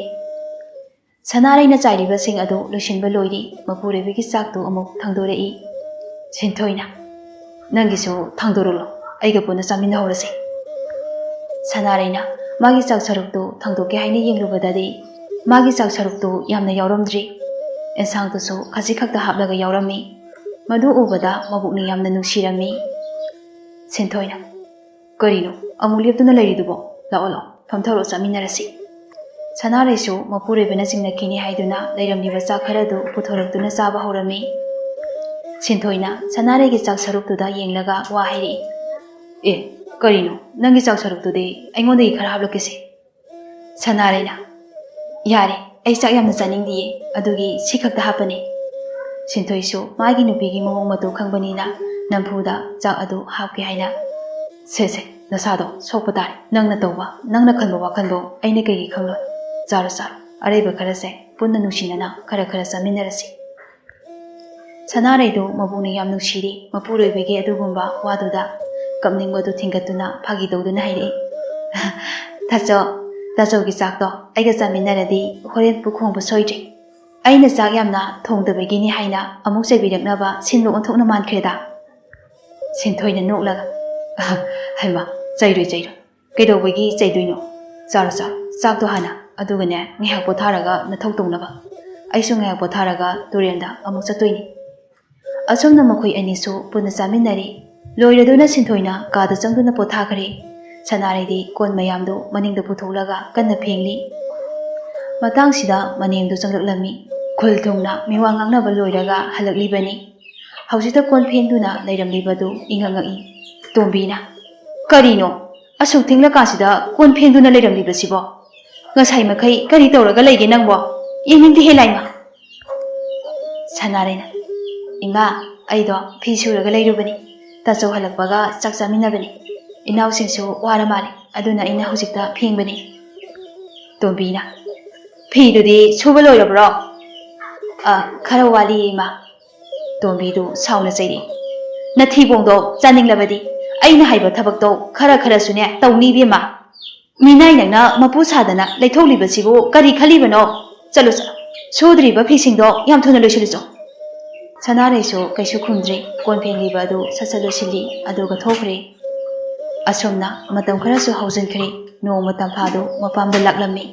ꯁꯅꯥꯔꯩꯅ ꯆꯥꯏꯔꯤꯕꯁꯤꯡ ꯑꯗꯨ ꯂꯣꯏꯁꯤꯟꯕ ꯂꯣꯏꯔꯤ꯫ ꯃꯄꯨꯔꯣꯏꯕꯒꯤ ꯆꯥꯛꯇꯨ ꯑꯃꯨꯛ ꯊꯥꯡꯗꯣꯔꯛꯏ꯫ ꯁꯤꯟꯊꯣꯏꯅ, "ꯅꯪꯒꯤꯁꯨ ꯊꯥꯡꯗꯣꯔꯛꯂꯣ, ꯑꯩꯒ ꯄꯨꯟꯅ ꯆꯥꯃꯤꯟꯅꯍꯧꯔꯁꯤ"꯫ ꯁꯅꯥꯔꯩꯅ ꯃꯥꯒꯤ ꯆꯥꯛ ꯁꯔꯨꯛꯇꯨ ꯊꯥꯡꯗꯣꯛꯀꯦ ꯍꯥꯏꯅ ꯌꯦꯡꯂꯨꯕꯗꯗꯤ ꯃꯥꯒꯤ ꯆꯥꯛ ꯁꯔꯨꯛꯇꯨ ꯌꯥꯝꯅ ꯌꯥꯎꯔꯝꯗ꯭ꯔꯤ꯫ ꯑꯦꯟꯁꯥꯡꯗꯨꯁꯨ ꯈꯖꯤꯛ ꯈꯛꯇ ꯍꯥꯞꯂꯒ ꯌꯥꯎꯔꯝꯃꯤ꯫ ꯃꯗꯨ ꯎꯕꯗ ꯃꯕꯨꯛꯅꯤꯡ ꯌꯥꯝꯅ ꯅꯨꯡꯁꯤꯔꯝꯃꯤ꯫ ꯁꯤꯟꯊꯣꯏꯅ, "ꯀꯔꯤꯅꯣ ꯑꯃꯨꯛ ꯂꯦꯞꯇꯨꯅ ꯂꯩꯔꯤꯗꯨꯕꯣ? ꯂꯥꯛꯑꯣ, ꯂꯥꯛꯑꯣ, ꯐꯝꯊꯔꯛꯑꯣ, ꯆꯥꯃꯤꯟꯅꯔꯁꯤ"꯫ ꯁꯅꯥꯔꯩꯁꯨ ꯃꯄꯨꯔꯣꯏꯕꯅ ꯆꯤꯡꯅꯈꯤꯅꯤ ꯍꯥꯏꯗꯨꯅ ꯂꯩꯔꯝꯂꯤꯕ ꯆꯥꯛ ꯈꯔꯗꯨ ꯄꯨꯊꯣꯔꯛꯇꯨꯅ ꯆꯥꯕ ꯍꯧꯔꯝꯃꯤ꯫ ꯁꯤꯟꯊꯣꯏꯅ ꯁꯅꯥꯔꯩꯒꯤ ꯆꯥꯛ ꯁꯔꯨꯛꯇꯨꯗ ꯌꯦꯡꯂꯒ ꯋꯥ ꯍꯥꯏꯔꯛꯏ꯫ "ꯑꯦ, ꯀꯔꯤꯅꯣ? ꯅꯪꯒꯤ ꯆꯥꯛ ꯁꯔꯨꯛꯇꯨꯗꯤ ꯑꯩꯉꯣꯟꯗꯒꯤ ꯈꯔ ꯍꯥꯞꯂꯛꯀꯦꯁꯦ"꯫ ꯁꯅꯥꯔꯩꯅ, "ꯌꯥꯔꯦ, ꯑꯩ ꯆꯥꯛ ꯌꯥꯝꯅ ꯆꯥꯅꯤꯡꯗꯤꯌꯦ, ꯑꯗꯨꯒꯤ ꯁꯤ ꯈꯛꯇ ꯍꯥꯞꯄꯅꯦ"꯫ ꯁꯤꯟꯊꯣꯏꯁꯨ ꯃꯥꯒꯤ ꯅꯨꯄꯤꯒꯤ ꯃꯑꯣꯡ ꯃꯇꯧ ꯈꯪꯕꯅꯤꯅ ꯅꯝꯐꯨꯗ ꯆꯥꯛ ꯑꯗꯨ ꯍꯥꯞꯀꯦ ꯍꯥꯏꯅ, "ꯁꯦ, ꯁꯦ, ꯅꯁꯥꯗꯣ ꯁꯣꯛꯄ ꯇꯥꯔꯦ꯫ ꯅꯪꯅ ꯇꯧꯕ, ꯅꯪꯅ ꯈꯟꯕ ꯋꯥꯈꯜꯗꯣ ꯑꯩꯅ ꯀꯩꯒꯤ ꯈꯪꯂꯣꯏ? ꯆꯥꯔꯣ, ꯆꯥꯔꯣ, ꯑꯔꯩꯕ ꯈꯔꯁꯦ ꯄꯨꯟꯅ ꯅꯨꯡꯁꯤꯅꯅ ꯈꯔ ꯈꯔ ꯆꯥꯃꯤꯟꯅꯔꯁꯤ"꯫ ꯁꯅꯥꯔꯩꯗꯨ ꯃꯕꯨꯛꯅ ꯌꯥꯝ ꯅꯨꯡꯁꯤꯔꯤ꯫ ꯃꯄꯨꯔꯣꯏꯕꯒꯤ ꯑꯗꯨꯒꯨꯝꯕ ꯋꯥꯗꯨꯗ ꯀꯞꯅꯤꯡꯕꯗꯨ ꯊꯤꯡꯒꯠꯇꯨꯅ ꯐꯥꯒꯤ ꯇꯧꯗꯨꯅ ꯍꯥꯏꯔꯛꯏ, "ꯇꯥꯆꯧ, ꯇꯥꯆꯧꯒꯤ ꯆꯥꯛꯇꯣ ꯑꯩꯒ ꯆꯥꯃꯤꯟꯅꯔꯗꯤ ꯍꯣꯔꯦꯟ ꯄꯨꯛ ꯈꯣꯡꯕ ꯁꯣꯏꯗ꯭ꯔꯦ꯫ ꯑꯩꯅ ꯆꯥꯛ ꯌꯥꯝꯅ ꯊꯣꯡꯗꯕꯒꯤꯅꯤ ꯍꯥꯏꯅ ꯑꯃꯨꯛ ꯆꯩꯕꯤꯔꯛꯅꯕ ꯁꯤꯟꯕ ꯑꯣꯟꯊꯣꯛꯅ ꯃꯥꯟꯈ꯭ꯔꯦꯗ"꯫ ꯁꯤꯟꯊꯣꯏꯅ ꯅꯣꯛꯂꯒ, "ꯍꯩꯃꯥ, ꯆꯩꯔꯣꯏ, ꯆꯩꯔꯣꯏ꯫ ꯀꯩꯗꯧꯕꯒꯤ ꯆꯩꯗꯣꯏꯅꯣ? ꯆꯥꯔꯣ, ꯆꯥꯔꯣ, ꯆꯥꯛꯇꯣ ꯍꯥꯟꯅ, ꯑꯗꯨꯒꯅꯦ, ꯉꯥꯏꯍꯥꯛ ꯄꯣꯊꯥꯔꯒ ꯅꯊꯧ ꯇꯧꯅꯕ꯫ ꯑꯩꯁꯨ ꯉꯥꯏꯍꯥꯛ ꯄꯣꯊꯥꯔꯒ ꯇꯨꯔꯦꯜꯗ ꯑꯃꯨꯛ ꯆꯠꯇꯣꯏꯅꯤ"꯫ ꯑꯁꯨꯝꯅ ꯃꯈꯣꯏ ꯑꯅꯤꯁꯨ ꯄꯨꯟꯅ ꯆꯥꯃꯤꯟꯅꯔꯤ꯫ ꯂꯣꯏꯔꯗꯨꯅ ꯁꯤꯟꯊꯣꯏꯅ ꯀꯥꯗ ꯆꯪꯗꯨꯅ ꯄꯣꯊꯥꯈ꯭ꯔꯦ꯫ ꯁꯅꯥꯔꯩꯗꯤ ꯀꯣꯟ ꯃꯌꯥꯝꯗꯨ ꯃꯅꯤꯡꯗ ꯄꯨꯊꯣꯛꯂꯒ ꯀꯟꯅ ꯐꯦꯡꯂꯤ꯫ ꯃꯇꯥꯡꯁꯤꯗ ꯃꯅꯦꯝꯗꯨ ꯆꯪꯂꯛꯂꯝꯃꯤ꯫ ꯈꯨꯜ ꯊꯨꯡꯅ ꯃꯤꯋꯥ ꯉꯥꯡꯅꯕ ꯂꯣꯏꯔꯒ ꯍꯜꯂꯛꯂꯤꯕꯅꯤ꯫ ꯍꯧꯖꯤꯛꯇ ꯀꯣꯟ ꯐꯦꯡꯗꯨꯅ ꯂꯩꯔꯝꯂꯤꯕꯗꯨ ꯏꯉꯛ ꯉꯛꯏ꯫ ꯇꯣꯝꯕꯤꯅ, "ꯀꯔꯤꯅꯣ? ꯑꯁꯨꯛ ꯊꯦꯡꯂꯀꯥꯟꯁꯤꯗ ꯀꯣꯟ ꯐꯦꯡꯗꯨꯅ ꯂꯩꯔꯝꯂꯤꯕꯁꯤꯕꯣ? ꯉꯁꯥꯏ ꯃꯈꯩ ꯀꯔꯤ ꯇꯧꯔꯒ ꯂꯩꯒꯦ ꯅꯪꯕꯣ? ꯌꯦꯡꯅꯤꯡꯗꯦꯍꯦ ꯂꯥꯏꯃ!" ꯁꯅꯥꯔꯩꯅ, "ꯏꯃꯥ, ꯑꯩꯗꯣ ꯐꯤ ꯁꯨꯔꯒ ꯂꯩꯔꯨꯕꯅꯤ꯫ ꯇꯥꯆꯧ ꯍꯜꯂꯛꯄꯒ ꯆꯥꯛ ꯆꯥꯃꯤꯟꯅꯕꯅꯤ꯫ ꯏꯅꯥꯎꯁꯤꯡꯁꯨ ꯋꯥꯔ ꯃꯥꯜꯂꯦ, ꯑꯗꯨꯅ ꯑꯩꯅ ꯍꯧꯖꯤꯛꯇ ꯐꯦꯡꯕꯅꯤ꯫" ꯇꯣꯝꯕꯤꯅ, "ꯐꯤꯗꯨꯗꯤ ꯁꯨꯕ ꯂꯣꯏꯔꯕ꯭ꯔꯣ?" "ꯑ, ꯈꯔ ꯋꯥꯠꯂꯤꯌꯦ, ꯏꯃꯥ꯫" ꯇꯣꯝꯕꯤꯗꯨ ꯁꯥꯎꯅ ꯆꯩꯔꯛꯏ꯫ "ꯅꯊꯤꯕꯣꯡꯗꯣ ꯆꯥꯅꯤꯡꯂꯕꯗꯤ ꯑꯩꯅ ꯍꯥꯏꯕ ꯊꯕꯛꯇꯣ ꯈꯔ ꯈꯔꯁꯨꯅꯦ ꯇꯧꯅꯤ, ꯏꯕꯦꯝꯃ꯫ ꯃꯤꯅꯥꯏ ꯅꯪꯅ ꯃꯄꯨ ꯁꯥꯗꯅ ꯂꯩꯊꯣꯛꯂꯤꯕꯁꯤꯕꯨ ꯀꯔꯤ ꯈꯜꯂꯤꯕꯅꯣ? ꯆꯠꯂꯨ, ꯆꯠꯂꯨ꯫ ꯁꯨꯗ꯭ꯔꯤꯕ ꯐꯤꯁꯤꯡꯗꯣ ꯌꯥꯝ ꯊꯨꯅ ꯂꯣꯏꯁꯤꯜꯂꯨꯆꯣ꯫" ꯁꯅꯥꯔꯩꯁꯨ ꯀꯩꯁꯨ ꯈꯨꯝꯗ꯭ꯔꯦ꯫ ꯀꯣꯟ ꯐꯦꯡꯂꯤꯕ ꯑꯗꯨ ꯁꯠ ꯁꯠ ꯂꯣꯏꯁꯤꯜꯂꯤ, ꯑꯗꯨꯒ ꯊꯣꯛꯈ꯭ꯔꯦ꯫ ꯑꯁꯨꯝꯅ ꯃꯇꯝ ꯈꯔꯁꯨ ꯍꯧꯖꯤꯟꯈ꯭ꯔꯦ꯫ ꯅꯣꯡꯃ ꯇꯝꯐꯥꯗꯨ ꯃꯄꯥꯝꯗ ꯂꯥꯛꯂꯝꯃꯤ꯫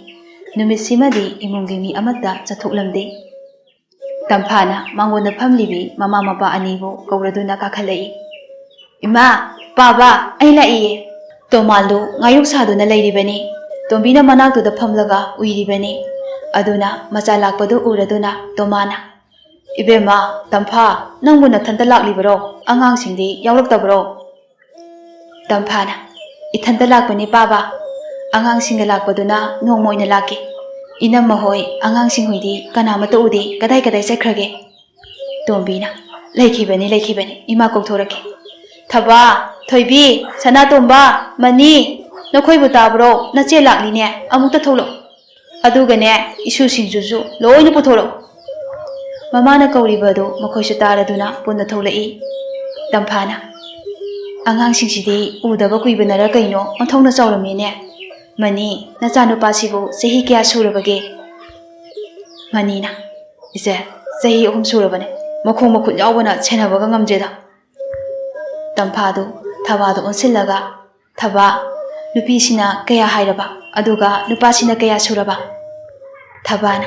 ꯅꯨꯃꯤꯠꯁꯤꯃꯗꯤ ꯏꯃꯨꯡꯒꯤ ꯃꯤ ꯑꯃꯠꯇ ꯆꯠꯊꯣꯛꯂꯝꯗꯦ꯫ ꯇꯝꯐꯥꯅ ꯃꯉꯣꯟꯗ ꯐꯝꯂꯤꯕꯤ ꯃꯃꯥ ꯃꯄꯥ ꯑꯅꯤꯕꯨ ꯀꯧꯔꯗꯨꯅ ꯀꯥꯈꯠꯂꯛꯏ꯫ "ꯏꯃꯥ, ꯄꯥꯕ, ꯑꯩ ꯂꯥꯛꯏꯌꯦ꯫" ꯇꯣꯃꯥꯟꯗꯨ ꯉꯥꯌꯣꯛ ꯁꯥꯗꯨꯅ ꯂꯩꯔꯤꯕꯅꯤ꯫ ꯇꯣꯝꯕꯤꯅ ꯃꯅꯥꯛꯇꯨꯗ ꯐꯝꯂꯒ ꯎꯏꯔꯤꯕꯅꯤ꯫ ꯑꯗꯨꯅ ꯃꯆꯥ ꯂꯥꯛꯄꯗꯨ ꯎꯔꯗꯨꯅ ꯇꯣꯃꯥꯟꯅ, "ꯏꯕꯦꯝꯃ, ꯇꯝꯐꯥ, ꯅꯪꯕꯨ ꯅꯊꯟꯇ ꯂꯥꯛꯂꯤꯕꯔꯣ? ꯑꯉꯥꯡꯁꯤꯡꯗꯤ ꯌꯥꯎꯔꯛꯇꯕꯔꯣ?" ꯇꯝꯐꯥꯅ, "ꯏꯊꯟꯇ ꯂꯥꯛꯄꯅꯤ ꯄꯥꯕ꯫ ꯑꯉꯥꯡꯁꯤꯡꯒ ꯂꯥꯛꯄꯗꯨꯅ ꯅꯣꯡꯃ ꯑꯣꯏꯅ ꯂꯥꯛꯀꯦ꯫ ꯏꯅꯝꯃ ꯍꯣꯏ, ꯑꯉꯥꯡꯁꯤꯡ ꯍꯣꯏꯗꯤ ꯀꯅꯥꯃꯠꯇ ꯎꯗꯦ꯫ ꯀꯗꯥꯏ ꯀꯗꯥꯏ ꯆꯠꯈ꯭ꯔꯒꯦ?" ꯇꯣꯝꯕꯤꯅ, "ꯂꯩꯈꯤꯕꯅꯤ, ꯂꯩꯈꯤꯕꯅꯤ꯫ ꯏꯃꯥ ꯀꯧꯊꯣꯔꯛꯀꯦ꯫ ꯊꯕꯥ, ꯊꯣꯏꯕꯤ, ꯁꯅꯥꯇꯣꯝꯕ, ꯃꯅꯤ, ꯅꯈꯣꯏꯕꯨ ꯇꯥꯕ꯭ꯔꯣ? ꯅꯆꯦ ꯂꯥꯛꯂꯤꯅꯦ꯫ ꯑꯃꯨꯛꯇ ꯊꯣꯛꯂꯛꯎ꯫ ꯑꯗꯨꯒꯅꯦ, ꯏꯁꯨꯁꯤꯡꯁꯨꯁꯨ ꯂꯣꯏꯅ ꯄꯨꯊꯣꯔꯛꯎ꯫" ꯃꯃꯥꯅ ꯀꯧꯔꯤꯕ ꯑꯗꯨ ꯃꯈꯣꯏꯁꯨ ꯇꯥꯔꯗꯨꯅ ꯄꯨꯟꯅ ꯊꯣꯛꯂꯛꯏ꯫ ꯇꯝꯐꯥꯅ, "ꯑꯉꯥꯡꯁꯤꯡꯁꯤꯗꯤ ꯎꯗꯕ ꯀꯨꯏꯕꯅꯔ ꯀꯩꯅꯣ ꯑꯣꯟꯊꯣꯛꯅ ꯆꯥꯎꯔꯝꯃꯦꯅꯦ꯫ ꯃꯅꯤ, ꯅꯆꯥꯅꯨꯄꯥꯁꯤꯕꯨ ꯆꯍꯤ ꯀꯌꯥ ꯁꯨꯔꯕꯒꯦ?" ꯃꯅꯤꯅ, "ꯏꯆꯦ, ꯆꯍꯤ ꯑꯍꯨꯝ ꯁꯨꯔꯕꯅꯦ꯫ ꯃꯈꯣꯡ ꯃꯈꯨꯠ ꯌꯥꯎꯕꯅ ꯁꯦꯟꯅꯕꯒ ꯉꯝꯗ꯭ꯔꯦꯗ꯫" ꯇꯝꯐꯥꯗꯨ ꯊꯕꯥꯗ ꯑꯣꯟꯁꯤꯜꯂꯒ, "ꯊꯕꯥ, ꯅꯨꯄꯤꯁꯤꯅ ꯀꯌꯥ ꯍꯥꯏꯔꯕ? ꯑꯗꯨꯒ ꯅꯨꯄꯥꯁꯤꯅ ꯀꯌꯥ ꯁꯨꯔꯕ?" ꯊꯕꯥꯅ,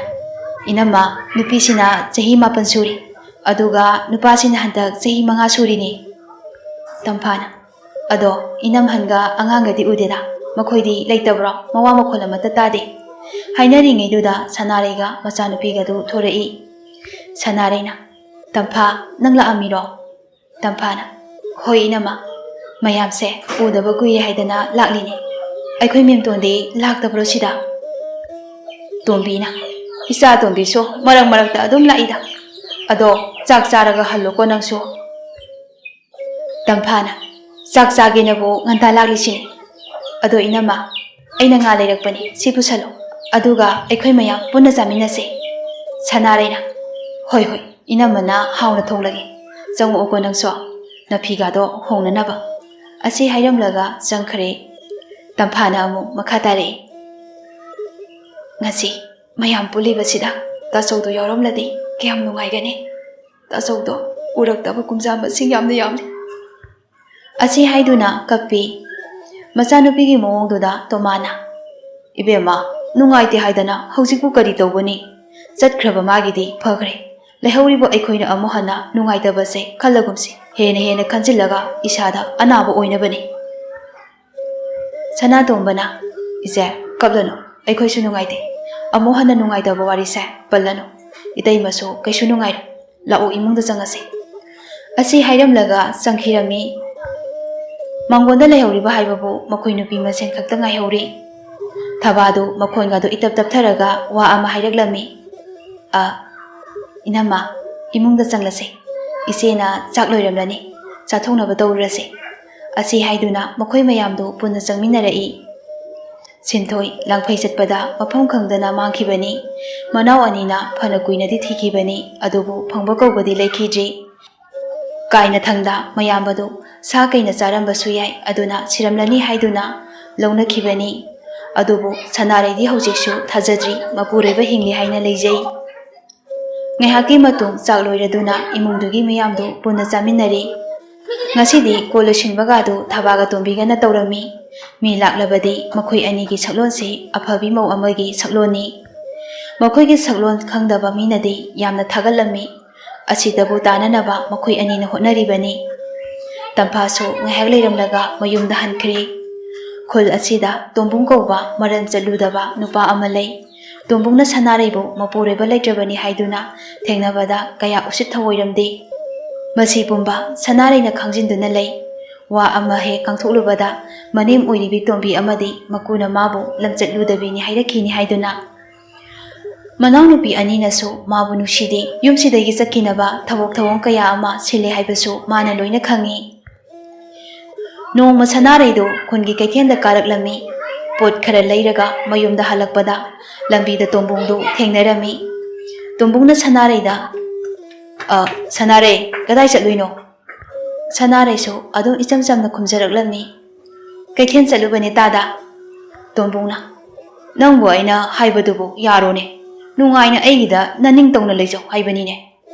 "ꯏꯅꯝꯃ, ꯅꯨꯄꯤꯁꯤꯅ ꯆꯍꯤ ꯃꯥꯄꯟ ꯁꯨꯔꯤ, ꯑꯗꯨꯒ ꯅꯨꯄꯥꯁꯤꯅ ꯍꯟꯗꯛ ꯆꯍꯤ ꯃꯉꯥ ꯁꯨꯔꯤꯅꯤ꯫" ꯇꯝꯐꯥꯅ, "ꯑꯗꯣ ꯏꯅꯝꯍꯟꯒ ꯑꯉꯥꯡꯒꯗꯤ ꯎꯗꯦꯗ? ꯃꯈꯣꯏꯗꯤ ꯂꯩꯇꯕ꯭ꯔꯣ? ꯃꯋꯥ ꯃꯈꯣꯜ ꯑꯃꯠꯇ ꯇꯥꯗꯦ꯫" ꯍꯥꯏꯅꯔꯤꯉꯩꯗꯨꯗ ꯁꯅꯥꯔꯩꯒ ꯃꯆꯥꯅꯨꯄꯤꯒꯗꯨ ꯊꯣꯔꯛꯏ꯫ ꯁꯅꯥꯔꯩꯅ, "ꯇꯝꯐꯥ, ꯅꯪ ꯂꯥꯛꯑꯝꯃꯤꯔꯣ?" ꯇꯝꯐꯥꯅ, "ꯍꯣꯏ ꯏꯅꯝꯃ, ꯃꯌꯥꯝꯁꯦ ꯎꯗꯕ ꯀꯨꯏꯔꯦ ꯍꯥꯏꯗꯅ ꯂꯥꯛꯂꯤꯅꯦ꯫ ꯑꯩꯈꯣꯏ ꯃꯦꯝꯇꯣꯟꯗꯤ ꯂꯥꯛꯇꯕ꯭ꯔꯣ ꯁꯤꯗ?" ꯇꯣꯝꯕꯤꯅ, "ꯏꯆꯥ ꯇꯣꯝꯕꯤꯁꯨ ꯃꯔꯛ ꯃꯔꯛꯇ ꯑꯗꯨꯝ ꯂꯥꯛꯏꯗ꯫ ꯑꯗꯣ ꯆꯥꯛ ꯆꯥꯔꯒ ꯍꯜꯂꯣꯀꯣ ꯅꯪꯁꯨ꯫" ꯇꯝꯐꯥꯅ, "ꯆꯥꯛ ꯆꯥꯒꯦꯅꯕꯨ ꯉꯟꯇꯥ ꯂꯥꯛꯂꯤꯁꯤꯅꯤ꯫ ꯑꯗꯣ ꯏꯅꯝꯃ, ꯑꯩꯅ ꯉꯥ ꯂꯩꯔꯛꯄꯅꯤ, ꯁꯤ ꯄꯨꯁꯜꯂꯨ꯫ ꯑꯗꯨꯒ ꯑꯩꯈꯣꯏ ꯃꯌꯥꯝ ꯄꯨꯟꯅ ꯆꯥꯃꯤꯟꯅꯁꯦ꯫" ꯁꯅꯥꯔꯩꯅ, "ꯍꯣꯏ ꯍꯣꯏ, ꯏꯅꯝꯃꯅ ꯍꯥꯎꯅ ꯊꯣꯡꯂꯒꯦ꯫ ꯆꯪꯉꯛꯎꯀꯣ ꯅꯪꯁꯨ, ꯅꯐꯤꯒꯥꯗꯣ ꯍꯣꯡꯅꯅꯕ꯫" ꯑꯁꯤ ꯍꯥꯏꯔꯝꯂꯒ ꯆꯪꯈ꯭ꯔꯦ꯫ ꯇꯝꯐꯥꯅ ꯑꯃꯨꯛ ꯃꯈꯥ ꯇꯥꯔꯛꯏ, "ꯉꯁꯤ ꯃꯌꯥꯝ ꯄꯨꯜꯂꯤꯕꯁꯤꯗ ꯇꯥꯆꯧꯗꯣ ꯌꯥꯎꯔꯝꯂꯗꯤ ꯀꯌꯥꯝ ꯅꯨꯡꯉꯥꯏꯒꯅꯤ꯫ ꯇꯥꯆꯧꯗꯣ ꯎꯔꯛꯇꯕ ꯀꯨꯝꯖꯥ ꯃꯁꯤꯡ ꯌꯥꯝꯅ ꯌꯥꯝꯂꯤ꯫" ꯑꯁꯤ ꯍꯥꯏꯗꯨꯅ ꯀꯞꯄꯤ꯫ ꯃꯆꯥꯅꯨꯄꯤꯒꯤ ꯃꯑꯣꯡꯗꯨꯗ ꯇꯣꯃꯥꯅ, "ꯏꯕꯦꯝꯃ, ꯅꯨꯡꯉꯥꯏꯇꯦ ꯍꯥꯏꯗꯅ ꯍꯧꯖꯤꯛꯄꯨ ꯀꯔꯤ ꯇꯧꯒꯅꯤ? ꯆꯠꯈ꯭ꯔꯕ ꯃꯥꯒꯤꯗꯤ ꯐꯈ꯭ꯔꯦ꯫ ꯂꯩꯍꯧꯔꯤꯕ ꯑꯩꯈꯣꯏꯅ ꯑꯃꯨꯛ ꯍꯟꯅ ꯅꯨꯡꯉꯥꯏꯇꯕꯁꯦ ꯈꯜꯂꯒꯨꯝꯁꯤ꯫ ꯍꯦꯟꯅ ꯍꯦꯟꯅ ꯈꯟꯖꯤꯜꯂꯒ ꯏꯁꯥꯗ ꯑꯅꯥꯕ ꯑꯣꯏꯅꯕꯅꯤ꯫" ꯁꯅꯥꯇꯣꯝꯕꯅ, "ꯏꯆꯦ, ꯀꯞꯂꯅꯨ, ꯑꯩꯈꯣꯏꯁꯨ ꯅꯨꯡꯉꯥꯏꯇꯦ꯫ ꯑꯃꯨꯛ ꯍꯟꯅ ꯅꯨꯡꯉꯥꯏꯇꯕ ꯋꯥꯔꯤꯁꯦ ꯄꯜꯂꯅꯨ꯫ ꯏꯇꯩꯃꯁꯨ ꯀꯩꯁꯨ ꯅꯨꯡꯉꯥꯏꯔꯣꯏ꯫ ꯂꯥꯛꯑꯣ, ꯏꯃꯨꯡꯗ ꯆꯪꯉꯁꯤ꯫" ꯑꯁꯤ ꯍꯥꯏꯔꯝꯂꯒ ꯆꯪꯈꯤꯔꯝꯃꯤ꯫ ꯃꯥꯡꯒꯣꯟꯗ ꯂꯩꯍꯧꯔꯤꯕ ꯍꯥꯏꯕꯕꯨ ꯃꯈꯣꯏ ꯅꯨꯄꯤ ꯃꯁꯦꯟ ꯈꯛꯇ ꯉꯥꯏꯍꯧꯔꯤ꯫ ꯊꯕꯥꯗꯨ ꯃꯈꯣꯟꯒꯗꯨ ꯏꯇꯞ ꯇꯞꯊꯔꯒ ꯋꯥ ꯑꯃ ꯍꯥꯏꯔꯛꯂꯝꯃꯤ꯫ "ꯑ, ꯏꯅꯝꯃ, ꯏꯃꯨꯡꯗ ꯆꯪꯂꯁꯦ꯫ ꯏꯆꯦꯅ ꯆꯥꯛ ꯂꯣꯏꯔꯝꯂꯅꯤ꯫ ꯆꯥꯊꯣꯛꯅꯕ ꯇꯧꯔꯨꯔꯁꯦ꯫" ꯑꯁꯤ ꯍꯥꯏꯗꯨꯅ ꯃꯈꯣꯏ ꯃꯌꯥꯝꯗꯨ ꯄꯨꯟꯅ ꯆꯪꯃꯤꯟꯅꯔꯛꯏ꯫ ꯁꯤꯟꯊꯣꯏ ꯂꯥꯡꯐꯩ ꯆꯠꯄꯗ ꯃꯐꯝ ꯈꯪꯗꯅ ꯃꯥꯡꯈꯤꯕꯅꯤ꯫ ꯃꯅꯥꯎ ꯑꯅꯤꯅ ꯐꯅ ꯀꯨꯏꯅꯗꯤ ꯊꯤꯈꯤꯕꯅꯤ, ꯑꯗꯨꯕꯨ ꯐꯪꯕ ꯀꯧꯕꯗꯤ ꯂꯩꯈꯤꯗ꯭ꯔꯤ꯫ ꯀꯥꯏꯅꯊꯪꯗ ꯃꯌꯥꯝꯕꯗꯨ ꯁꯥ ꯀꯩꯅ ꯆꯥꯔꯝꯕꯁꯨ ꯌꯥꯏ, ꯑꯗꯨꯅ ꯁꯤꯔꯝꯂꯅꯤ ꯍꯥꯏꯗꯨꯅ ꯂꯧꯅꯈꯤꯕꯅꯤ꯫ ꯑꯗꯨꯕꯨ ꯁꯅꯥꯔꯩꯗꯤ ꯍꯧꯖꯤꯛꯁꯨ ꯊꯥꯖꯗ꯭ꯔꯤ, ꯃꯄꯨꯔꯣꯏꯕ ꯍꯤꯡꯂꯤ ꯍꯥꯏꯅ ꯂꯩꯖꯩ꯫ ꯉꯥꯏꯍꯥꯛꯀꯤ ꯃꯇꯨꯡ ꯆꯥꯛ ꯂꯣꯏꯔꯗꯨꯅ ꯏꯃꯨꯡꯗꯨꯒꯤ ꯃꯤꯌꯥꯝꯗꯨ ꯄꯨꯟꯅ ꯆꯥꯃꯤꯟꯅꯔꯤ꯫ ꯉꯁꯤꯗꯤ ꯀꯣꯜ ꯂꯣꯏꯁꯤꯟꯕꯒꯗꯨ ꯊꯕꯥꯒ ꯇꯣꯝꯕꯤꯒꯅ ꯇꯧꯔꯝꯃꯤ꯫ ꯃꯤ ꯂꯥꯛꯂꯕꯗꯤ ꯃꯈꯣꯏ ꯑꯅꯤꯒꯤ ꯁꯛꯂꯣꯟꯁꯤ ꯑꯐꯕꯤ ꯃꯧ ꯑꯃꯒꯤ ꯁꯛꯂꯣꯟꯅꯤ꯫ ꯃꯈꯣꯏꯒꯤ ꯁꯛꯂꯣꯟ ꯈꯪꯗꯕ ꯃꯤꯅꯗꯤ ꯌꯥꯝꯅ ꯊꯥꯒꯠꯂꯝꯃꯤ꯫ ꯑꯁꯤꯗꯕꯨ ꯇꯥꯅꯅꯕ ꯃꯈꯣꯏ ꯑꯅꯤꯅ ꯍꯣꯠꯅꯔꯤꯕꯅꯤ꯫ ꯇꯝꯐꯥꯁꯨ ꯉꯥꯏꯍꯥꯛ ꯂꯩꯔꯝꯂꯒ ꯃꯌꯨꯝꯗ ꯍꯟꯈ꯭ꯔꯦ꯫ ꯈꯨꯜ ꯑꯁꯤꯗ ꯇꯣꯝꯕꯨꯡ ꯀꯧꯕ ꯃꯔꯟ ꯆꯠꯂꯨꯗꯕ ꯅꯨꯄꯥ ꯑꯃ ꯂꯩ꯫ ꯇꯣꯝꯕꯨꯡꯅ ꯁꯅꯥꯔꯩꯕꯨ ꯃꯄꯨꯔꯣꯏꯕ ꯂꯩꯇ꯭ꯔꯕꯅꯤ ꯍꯥꯏꯗꯨꯅ ꯊꯦꯡꯅꯕꯗ ꯀꯌꯥ ꯎꯁꯤꯠ ꯊꯑꯣꯏꯔꯝꯗꯦ꯫ ꯃꯁꯤ ꯄꯨꯝꯕ ꯁꯅꯥꯔꯩꯅ ꯈꯪꯖꯤꯟꯗꯨꯅ ꯂꯩ꯫ ꯋꯥ ꯑꯃ ꯍꯦꯛ ꯀꯥꯡꯊꯣꯛꯂꯨꯕꯗ ꯃꯅꯦꯝ ꯑꯣꯏꯔꯤꯕꯤ ꯇꯣꯝꯕꯤ ꯑꯃꯗꯤ ꯃꯀꯨꯅ ꯃꯥꯕꯨ ꯂꯝꯆꯠꯂꯨꯗꯕꯤꯅꯤ ꯍꯥꯏꯔꯛꯈꯤꯅꯤ ꯍꯥꯏꯗꯨꯅ꯫ ꯃꯅꯥꯎꯅꯨꯄꯤ ꯑꯅꯤꯅꯁꯨ ꯃꯥꯕꯨ ꯅꯨꯡꯁꯤꯗꯦ꯫ ꯌꯨꯝꯁꯤꯗꯒꯤ ꯆꯠꯈꯤꯅꯕ ꯊꯕꯛ ꯊꯧꯑꯣꯡ ꯀꯌꯥ ꯑꯃ ꯁꯤꯜꯂꯦ ꯍꯥꯏꯕꯁꯨ ꯃꯥꯅ ꯂꯣꯏꯅ ꯈꯪꯏ꯫ ꯅꯣꯡꯃ ꯁꯅꯥꯔꯩꯗꯨ ꯈꯨꯟꯒꯤ ꯀꯩꯊꯦꯜꯗ ꯀꯥꯔꯛꯂꯝꯃꯤ꯫ ꯄꯣꯠ ꯈꯔ ꯂꯩꯔꯒ ꯃꯌꯨꯝꯗ ꯍꯜꯂꯛꯄꯗ ꯂꯝꯕꯤꯗ ꯇꯣꯝꯕꯨꯡꯗꯨ ꯊꯦꯡꯅꯔꯝꯃꯤ꯫ ꯇꯣꯝꯕꯨꯡꯅ ꯁꯅꯥꯔꯩꯗ, "ꯑ, ꯁꯅꯥꯔꯩ, ꯀꯗꯥꯏ ꯆꯠꯂꯨꯏꯅꯣ?" ꯁꯅꯥꯔꯩꯁꯨ ꯑꯗꯨꯝ ꯏꯆꯝ ꯆꯝꯅ ꯈꯨꯝꯖꯔꯛꯂꯝꯃꯤ, "ꯀꯩꯊꯦꯜ ꯆꯠꯂꯨꯕꯅꯦ ꯇꯥꯗ꯫" ꯇꯣꯝꯕꯨꯡꯅ, "ꯅꯪꯕꯨ ꯑꯩꯅ ꯍꯥꯏꯕꯗꯨꯕꯨ ꯌꯥꯔꯣꯅꯦ? ꯅꯨꯡꯉꯥꯏꯅ ꯑꯩꯒꯤꯗ ꯅꯅꯤꯡ ꯇꯧꯅ ꯂꯩꯖꯧ ꯍꯥꯏꯕꯅꯤꯅꯦ꯫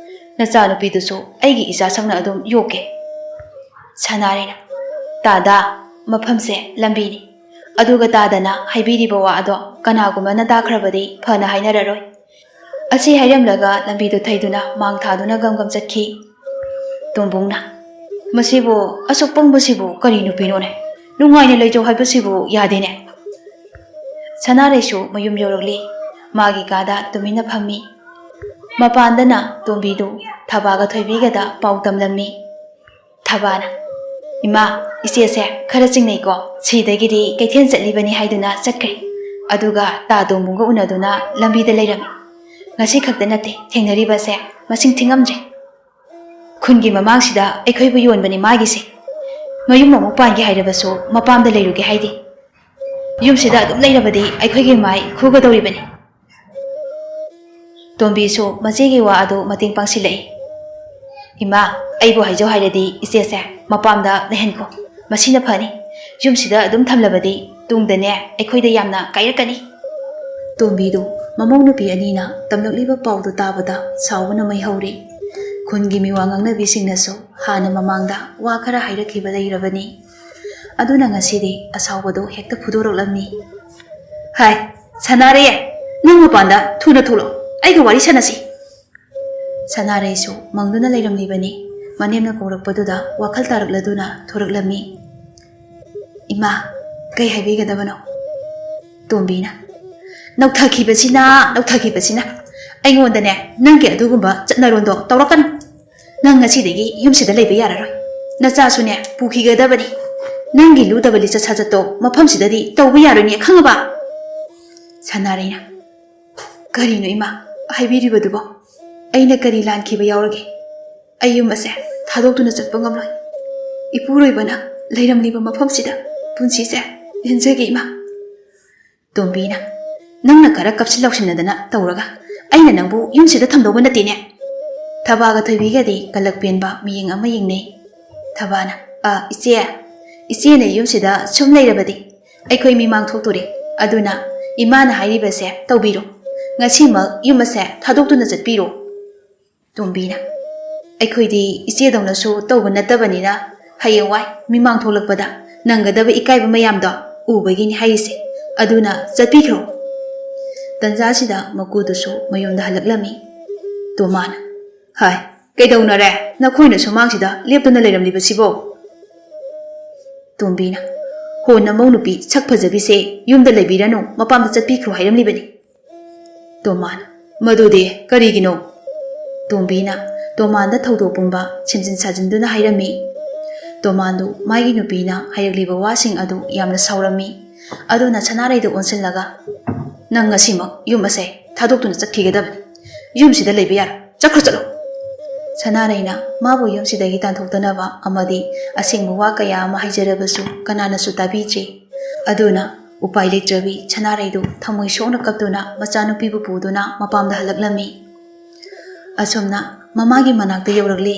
ꯅꯆꯥꯅꯨꯄꯤꯗꯨꯁꯨ ꯑꯩꯒꯤ ꯏꯆꯥꯁꯛꯅ ꯑꯗꯨꯝ ꯌꯣꯛꯀꯦ꯫" ꯁꯅꯥꯔꯩꯅ, "ꯇꯥꯗ, ꯃꯐꯝꯁꯦ ꯂꯝꯕꯤꯅꯤ꯫ ꯑꯗꯨꯒ ꯇꯥꯗꯅ ꯍꯥꯏꯕꯤꯔꯤꯕ ꯋꯥ ꯑꯗꯣ ꯀꯅꯥꯒꯨꯝꯕꯅ ꯇꯥꯈ꯭ꯔꯕꯗꯤ ꯐꯅ ꯍꯥꯏꯅꯔꯔꯣꯏ꯫" ꯑꯁꯤ ꯍꯥꯏꯔꯝꯂꯒ ꯂꯝꯕꯤꯗꯨ ꯊꯩꯗꯨꯅ ꯃꯥꯡ ꯊꯥꯗꯨꯅ ꯒꯝ ꯒꯝ ꯆꯠꯈꯤ꯫ ꯇꯣꯝꯕꯨꯡꯅ, "ꯃꯁꯤꯕꯨ, ꯑꯁꯨꯛ ꯄꯪꯕꯁꯤꯕꯨ ꯀꯔꯤ ꯅꯨꯄꯤꯅꯣꯅꯦ? ꯅꯨꯡꯉꯥꯏꯅ ꯂꯩꯖꯧ ꯍꯥꯏꯕꯁꯤꯕꯨ ꯌꯥꯗꯦꯅꯦ꯫" ꯁꯅꯥꯔꯩꯁꯨ ꯃꯌꯨꯝ ꯌꯧꯔꯛꯂꯤ꯫ ꯃꯥꯒꯤ ꯀꯥꯗ ꯇꯨꯃꯤꯟꯅ ꯐꯝꯃꯤ꯫ ꯃꯄꯥꯟꯗꯅ ꯇꯣꯝꯕꯤꯗꯨ ꯊꯕꯥꯒ ꯊꯣꯏꯕꯤꯒꯗ ꯄꯥꯎ ꯇꯝꯂꯝꯃꯤ꯫ ꯊꯕꯥꯅ, "ꯏꯃꯥ, ꯏꯆꯦꯁꯦ ꯈꯔ ꯆꯤꯡꯅꯩꯀꯣ꯫ ꯁꯤꯗꯒꯤꯗꯤ ꯀꯩꯊꯦꯜ ꯆꯠꯂꯤꯕꯅꯤ ꯍꯥꯏꯗꯨꯅ ꯆꯠꯈ꯭ꯔꯦ꯫ ꯑꯗꯨꯒ ꯇꯥ ꯇꯣꯝꯕꯨꯡꯒ ꯎꯅꯗꯨꯅ ꯂꯝꯕꯤꯗ ꯂꯩꯔꯝꯃꯤ꯫ ꯉꯁꯤ ꯈꯛꯇ ꯅꯠꯇꯦ ꯊꯦꯡꯅꯔꯤꯕꯁꯦ, ꯃꯁꯤꯡ ꯊꯤꯉꯝꯗ꯭ꯔꯦ꯫ ꯈꯨꯟꯒꯤ ꯃꯃꯥꯡꯁꯤꯗ ꯑꯩꯈꯣꯏꯕꯨ ꯌꯣꯟꯕꯅꯤ ꯃꯥꯒꯤꯁꯦ꯫ ꯃꯌꯨꯝ ꯑꯃꯨꯛ ꯄꯥꯟꯒꯦ ꯍꯥꯏꯔꯕꯁꯨ ꯃꯄꯥꯝꯗ ꯂꯩꯔꯨꯒꯦ ꯍꯥꯏꯗꯦ꯫ ꯌꯨꯝꯁꯤꯗ ꯑꯗꯨꯝ ꯂꯩꯔꯕꯗꯤ ꯑꯩꯈꯣꯏꯒꯤ ꯃꯥꯏ ꯈꯨꯒꯗꯧꯔꯤꯕꯅꯤ꯫" ꯇꯣꯝꯕꯤꯁꯨ ꯃꯆꯦꯒꯤ ꯋꯥ ꯑꯗꯨ ꯃꯇꯦꯡ ꯄꯥꯡꯁꯤꯜꯂꯛꯏ꯫ "ꯏꯃꯥ, ꯑꯩꯕꯨ ꯍꯥꯏꯖꯧ ꯍꯥꯏꯔꯗꯤ ꯏꯆꯦꯁꯦ ꯃꯄꯥꯝꯗ ꯂꯩꯍꯟꯈꯣ꯫ ꯃꯁꯤꯅ ꯐꯅꯤ꯫ ꯌꯨꯝꯁꯤꯗ ꯑꯗꯨꯝ ꯊꯝꯂꯕꯗꯤ ꯇꯨꯡꯗꯅꯦ ꯑꯩꯈꯣꯏꯗ ꯌꯥꯝꯅ ꯀꯥꯏꯔꯛꯀꯅꯤ꯫" ꯇꯣꯝꯕꯤꯗꯨ ꯃꯃꯧ ꯅꯨꯄꯤ ꯑꯅꯤꯅ ꯇꯝꯂꯛꯂꯤꯕ ꯄꯥꯎꯗꯨ ꯇꯥꯕꯗ ꯁꯥꯎꯕꯅ ꯃꯩ ꯍꯧꯔꯤ꯫ ꯈꯨꯟꯒꯤ ꯃꯤꯋꯥ ꯉꯥꯡꯅꯕꯤꯁꯤꯡꯅꯁꯨ ꯍꯥꯟꯅ ꯃꯃꯥꯡꯗ ꯋꯥ ꯈꯔ ꯍꯥꯏꯔꯛꯈꯤꯕ ꯂꯩꯔꯕꯅꯤ꯫ ꯑꯗꯨꯅ ꯉꯁꯤꯗꯤ ꯑꯁꯥꯎꯕꯗꯨ ꯍꯦꯛꯇ ꯐꯨꯗꯣꯔꯛꯂꯝꯃꯤ꯫ "ꯍꯥꯏ, ꯁꯅꯥꯔꯩ, ꯅꯪ ꯃꯄꯥꯟꯗ ꯊꯨꯅ ꯊꯣꯛꯂꯛꯑꯣ, ꯑꯩꯒ ꯋꯥꯔꯤ ꯁꯥꯟꯅꯁꯤ꯫" ꯁꯅꯥꯔꯩꯁꯨ ꯃꯪꯗꯨꯅ ꯂꯩꯔꯝꯂꯤꯕꯅꯤ꯫ ꯃꯅꯦꯝꯅ ꯀꯧꯔꯛꯄꯗꯨꯗ ꯋꯥꯈꯜ ꯇꯥꯔꯛꯂꯗꯨꯅ ꯊꯣꯔꯛꯂꯝꯃꯤ꯫ "ꯏꯃꯥ, "ꯀꯩ ꯍꯥꯏꯕꯤꯒꯗꯕꯅꯣ?" ꯇꯣꯝꯕꯤꯅ, "ꯅꯧꯊꯈꯤꯕꯁꯤꯅ, ꯅꯧꯊꯈꯤꯕꯁꯤꯅ꯫ ꯑꯩꯉꯣꯟꯗꯅꯦ, ꯅꯪꯒꯤ ꯑꯗꯨꯒꯨꯝꯕ ꯆꯠꯅꯔꯣꯟꯗꯣ ꯇꯧꯔꯛꯀꯅꯨ꯫ ꯅꯪ ꯉꯁꯤꯗꯒꯤ ꯌꯨꯝꯁꯤꯗ ꯂꯩꯕ ꯌꯥꯔꯔꯣꯏ꯫ ꯅꯆꯥꯁꯨꯅꯦ, ꯄꯨꯈꯤꯒꯗꯕꯅꯤ꯫ ꯅꯪꯒꯤ ꯂꯨꯗꯕ ꯂꯤꯆꯠ ꯁꯥꯖꯠꯇꯣ ꯃꯐꯝꯁꯤꯗꯗꯤ ꯇꯧꯕ ꯌꯥꯔꯣꯏꯅꯦ, ꯈꯪꯉꯕ?" ꯁꯅꯥꯔꯩꯅ, "ꯀꯔꯤꯅꯣ ꯏꯃꯥ ꯍꯥꯏꯕꯤꯔꯤꯕꯗꯨꯕꯣ? ꯑꯩꯅ ꯀꯔꯤ ꯂꯥꯟꯈꯤꯕ ꯌꯥꯎꯔꯒꯦ? ꯑꯩ ꯌꯨꯝ ꯑꯁꯦ ꯊꯥꯗꯣꯛꯇꯨꯅ ꯆꯠꯄ ꯉꯝꯂꯣꯏ꯫ ꯏꯄꯨꯔꯣꯏꯕꯅ ꯂꯩꯔꯝꯂꯤꯕ ꯃꯐꯝꯁꯤꯗ ꯄꯨꯟꯁꯤꯁꯦ ꯂꯦꯟꯖꯒꯦ ꯏꯃꯥ꯫" ꯇꯣꯝꯕꯤꯅ, "ꯅꯪꯅ ꯈꯔ ꯀꯞꯁꯤꯟ ꯂꯥꯎꯁꯤꯟꯅꯗꯅ ꯇꯧꯔꯒ ꯑꯩꯅ ꯅꯪꯕꯨ ꯌꯨꯝꯁꯤꯗ ꯊꯝꯗꯧꯕ ꯅꯠꯇꯦꯅꯦ꯫" ꯊꯕꯥꯒ ꯊꯣꯏꯕꯤꯒꯗꯤ ꯀꯂꯛ ꯄꯦꯟꯕ ꯃꯤꯌꯦꯡ ꯑꯃ ꯌꯦꯡꯅꯩ꯫ ꯊꯕꯥꯅ, "ꯑ, ꯏꯆꯦ, ꯏꯆꯦꯅ ꯌꯨꯝꯁꯤꯗ ꯁꯨꯝ ꯂꯩꯔꯕꯗꯤ ꯑꯩꯈꯣꯏ ꯃꯤꯃꯥꯡ ꯊꯣꯛꯇꯣꯔꯦ꯫ ꯑꯗꯨꯅ ꯏꯃꯥꯅ ꯍꯥꯏꯔꯤꯕꯁꯦ ꯇꯧꯕꯤꯔꯣ꯫ ꯉꯁꯤꯃꯛ ꯌꯨꯝ ꯑꯁꯦ ꯊꯥꯗꯣꯛꯇꯨꯅ ꯆꯠꯄꯤꯔꯣ꯫" ꯇꯣꯝꯕꯤꯅ, "ꯑꯩꯈꯣꯏꯗꯤ ꯏꯆꯦꯗꯧꯅꯁꯨ ꯇꯧꯕ ꯅꯠꯇꯕꯅꯤꯅ, ꯍꯌꯦꯡꯋꯥꯏ ꯃꯤꯃꯥꯡ ꯊꯣꯛꯂꯛꯄꯗ ꯅꯪꯒꯗꯕ ꯏꯀꯥꯏꯕ ꯃꯌꯥꯝꯗꯣ ꯎꯕꯒꯤꯅꯤ ꯍꯥꯏꯔꯤꯁꯦ꯫ ꯑꯗꯨꯅ ꯆꯠꯄꯤꯈ꯭ꯔꯣ꯫" ꯇꯟꯖꯥꯁꯤꯗ ꯃꯀꯨꯗꯨꯁꯨ ꯃꯌꯨꯝꯗ ꯍꯜꯂꯛꯂꯝꯃꯤ꯫ ꯇꯣꯃꯥꯅ, "ꯍꯥꯏ, ꯀꯩꯗꯧꯅꯔꯦ? ꯅꯈꯣꯏꯅ ꯁꯨꯃꯥꯡꯁꯤꯗ ꯂꯦꯞꯇꯨꯅ ꯂꯩꯔꯝꯂꯤꯕꯁꯤꯕꯣ?" ꯇꯣꯝꯕꯤꯅ, "ꯍꯣ, ꯅꯃꯧ ꯅꯨꯄꯤ ꯁꯛ ꯐꯖꯕꯤꯁꯦ ꯌꯨꯝꯗ ꯂꯩꯕꯤꯔꯅꯨ, ꯃꯄꯥꯝꯗ ꯆꯠꯄꯤꯈ꯭ꯔꯣ ꯍꯥꯏꯔꯝꯂꯤꯕꯅꯤ꯫" ꯇꯣꯃꯥꯟ, "ꯃꯗꯨꯗꯤ ꯀꯔꯤꯒꯤꯅꯣ?" ꯇꯣꯝꯕꯤꯅ ꯇꯣꯃꯥꯟꯗ ꯊꯧꯗꯣꯛ ꯄꯨꯝꯕ ꯁꯦꯝꯖꯤꯟ ꯁꯥꯖꯤꯟꯗꯨꯅ ꯍꯥꯏꯔꯝꯃꯤ꯫ ꯇꯣꯃꯥꯟꯗꯨ ꯃꯥꯒꯤ ꯅꯨꯄꯤꯅ ꯍꯥꯏꯔꯛꯂꯤꯕ ꯋꯥꯁꯤꯡ ꯑꯗꯨ ꯌꯥꯝꯅ ꯁꯥꯎꯔꯝꯃꯤ꯫ ꯑꯗꯨꯅ ꯁꯅꯥꯔꯩꯗ ꯑꯣꯟꯁꯤꯜꯂꯒ, "ꯅꯪ ꯉꯁꯤꯃꯛ ꯌꯨꯝ ꯑꯁꯦ ꯊꯥꯗꯣꯛꯇꯨꯅ ꯆꯠꯈꯤꯒꯗꯕꯅꯤ꯫ ꯌꯨꯝꯁꯤꯗ ꯂꯩꯕ ꯌꯥꯔꯣꯏ꯫ ꯆꯠꯈ꯭ꯔꯣ, ꯆꯠꯂꯣ!" ꯁꯅꯥꯔꯩꯅ ꯃꯥꯕꯨ ꯌꯨꯝꯁꯤꯗꯒꯤ ꯇꯥꯟꯊꯣꯛꯇꯅꯕ ꯑꯃꯗꯤ ꯑꯁꯦꯡꯕ ꯋꯥ ꯀꯌꯥ ꯑꯃ ꯍꯥꯏꯖꯔꯕꯁꯨ ꯀꯅꯥꯅꯁꯨ ꯇꯥꯕꯤꯗ꯭ꯔꯤ꯫ ꯑꯗꯨꯅ ꯎꯄꯥꯏ ꯂꯩꯇ꯭ꯔꯕꯤ ꯁꯅꯥꯔꯩꯗꯨ ꯊꯃꯣꯏ ꯁꯣꯛꯅ ꯀꯞꯇꯨꯅ ꯃꯆꯥꯅꯨꯄꯤꯕꯨ ꯄꯨꯗꯨꯅ ꯃꯄꯥꯝꯗ ꯍꯜꯂꯛꯂꯝꯃꯤ꯫ ꯑꯁꯨꯝꯅ ꯃꯃꯥꯒꯤ ꯃꯅꯥꯛꯇ ꯌꯧꯔꯛꯂꯤ꯫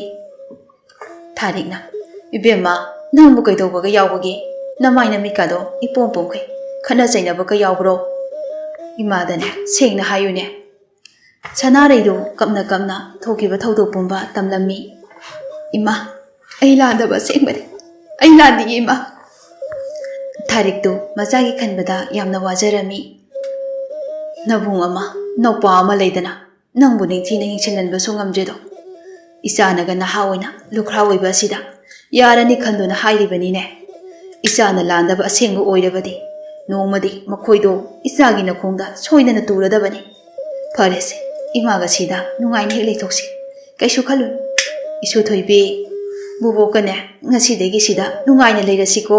ꯊꯥꯔꯤꯛꯅ, "ꯏꯕꯦꯝꯃ, ꯅꯪꯕꯨ ꯀꯩꯗꯧꯕꯒ ꯌꯥꯎꯕꯒꯦ? ꯅꯃꯥꯏ ꯅꯃꯤꯠꯀꯥꯗꯣ ꯏꯄꯣꯝ ꯄꯣꯝꯈꯩ꯫ ꯈꯠꯅ ꯆꯩꯅꯕꯒ ꯌꯥꯎꯕ꯭ꯔꯣ? ꯏꯃꯥꯗꯅꯦ ꯁꯦꯡꯅ ꯍꯥꯏꯌꯨꯅꯦ꯫" ꯁꯅꯥꯔꯩꯗꯨ ꯀꯞꯅ ꯀꯞꯅ ꯊꯣꯛꯈꯤꯕ ꯊꯧꯗꯣꯛ ꯄꯨꯝꯕ ꯇꯝꯂꯝꯃꯤ꯫ "ꯏꯃꯥ, ꯑꯩ ꯂꯥꯟꯗꯕ ꯑꯁꯦꯡꯕꯅꯤ꯫ ꯑꯩ ꯂꯥꯟꯗꯤꯌꯦ, ꯏꯃꯥ꯫" ꯊꯥꯔꯤꯛꯇꯨ ꯃꯆꯥꯒꯤ ꯈꯟꯕꯗ ꯌꯥꯝꯅ ꯋꯥꯖꯔꯝꯃꯤ꯫ "ꯅꯕꯨꯡ ꯑꯃ, ꯅꯧꯄꯥ ꯑꯃ ꯂꯩꯗꯅ ꯅꯪꯕꯨ ꯅꯤꯡꯊꯤꯅ ꯌꯦꯡꯁꯤꯟꯍꯟꯕꯁꯨ ꯉꯝꯗ꯭ꯔꯤꯗꯣ꯫ ꯏꯆꯥꯅꯒ ꯅꯍꯥ ꯑꯣꯏꯅ ꯂꯨꯈ꯭ꯔꯥ ꯑꯣꯏꯕ ꯑꯁꯤꯗ ꯌꯥꯔꯅꯤ ꯈꯟꯗꯨꯅ ꯍꯥꯏꯔꯤꯕꯅꯤꯅꯦ꯫ ꯏꯆꯥꯅ ꯂꯥꯟꯗꯕ ꯑꯁꯦꯡꯕ ꯑꯣꯏꯔꯕꯗꯤ ꯅꯣꯡꯃꯗꯤ ꯃꯈꯣꯏꯗꯣ ꯏꯆꯥꯒꯤ ꯅꯈꯣꯡꯗ ꯁꯣꯏꯗꯅ ꯇꯨꯔꯗꯕꯅꯤ꯫ ꯐꯔꯦꯁꯦ, ꯏꯃꯥꯒ ꯁꯤꯗ ꯅꯨꯡꯉꯥꯏꯅ ꯍꯦꯛ ꯂꯩꯊꯣꯛꯁꯤ꯫ ꯀꯩꯁꯨ ꯈꯜꯂꯨꯅꯨ꯫ ꯏꯁꯨ ꯊꯣꯏꯕꯤ, ꯕꯣꯕꯣꯛꯀꯅꯦ ꯉꯁꯤꯗꯒꯤ ꯁꯤꯗ ꯅꯨꯡꯉꯥꯏꯅ ꯂꯩꯔꯁꯤꯀꯣ꯫